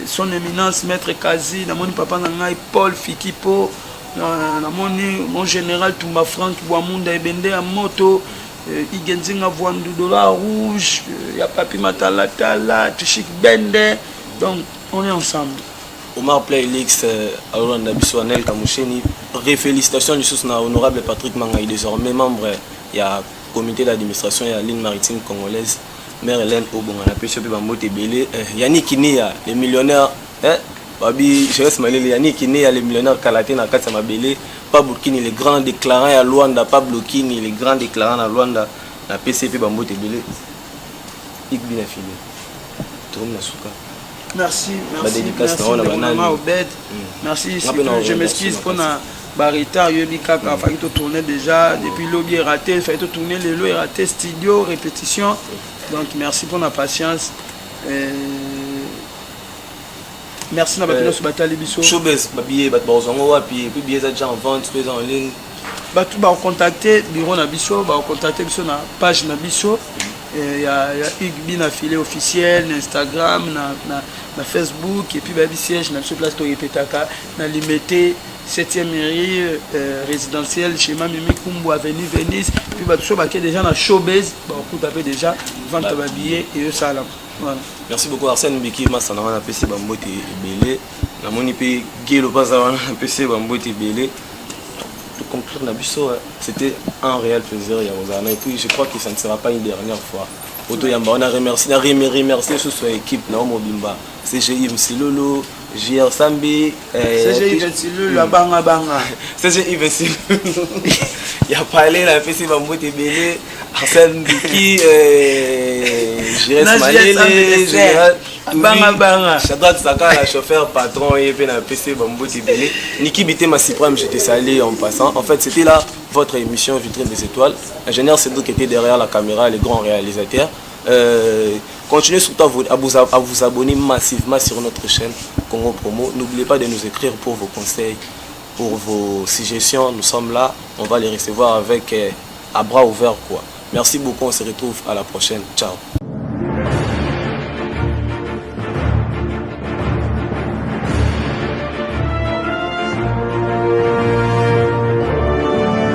son éminence maître Kazi, namoni papa na ngai Paul Fikipo, namoni mon général Tumba Frank Bwamunda ebende ya moto, Igenzinga Vwandu dollar rouge ya Papi Matalatala Tushik Bende. Donc on est ensemble. Omar Playlix alolanda biso, Anel Kamusheni. Félicitations lisusu na honorable Patrick Mangai, désormais membre ya comité d'administration ya Ligne maritime congolaise. Mère Hélène Obonga, napesi yo mpe bambote ebele. Yannick Kinia le millionnaire, babi Joyce Malele, Yannick Kinia le millionnaire, kala te na kati ya mabele. Pablo Kini, le grand déclarant ya Luanda, Pablo Kini le grand déclarant na Luanda, napesi ye mpe bambote ebele. Ikbi na file, tokomi na suka. Merci, merci, merci ndeko Obed, merci. Surtout je m'excuse mpona baretard. Yoyebi kaka, faki totourner déjà depuis lobi, eraté. Faki totourner lelo, eraté. Studio, répétition. Donc merci mpona patience. Merci na bato nyonso batali biso. Showbase, babillet bato bazwango wapi? Et puis billet eza déjà en vente to eza en ligne? Bato bakocontacte bureau na biso, bakocontacte biso na page na biso ya Hugues Bina Filet officiel na Instagram, na Facebook. Et puis bayebi siège na biso, place torepetaka na Limete, 7e mairie, résidentielle schéma Mimi Kumbu, avenue Venise. Puis bato so bake déjà na Showbase, bakokuta mpe déjà vente ya babillet eyosalama. Voilà. Merci beaucoup. Arsène Biki Masana wana, apesi bambote ebele. Namoni mpe Gelo Baza wana, apesi bambote ebele. Conclure na biso, c'était un réel plaisir ya kozala na. Et puis je crois que ça ne sera pas une dernière fois otoyamba wana. Remercie na remercier susu ya équipe na mobimba, CGI Msilolo, JR Sambi. CGI Msilolo abanga banga. CGI Msilolo ya pale, napesi bambote ebele. Arsène Mbiki, Jires Malele, Général banga banga. Shadrach Sakala, chauffeur patron, et puis napesi bambote ebele. Niki Bitema Suprême, je te salue en passant. En fait, c'était là votre émission Vitrine des étoiles. Ingénieur Cédric était derrière la caméra, les grands réalisateurs. Continuez surtout à vous abonner massivement sur notre chaîne Congo Promo. N'oubliez pas de nous écrire pour vos conseils, pour vos suggestions. Nous sommes là, on va les recevoir avec à bras ouverts, quoi. Merci beaucoup, on se retrouve à la prochaine. Ciao.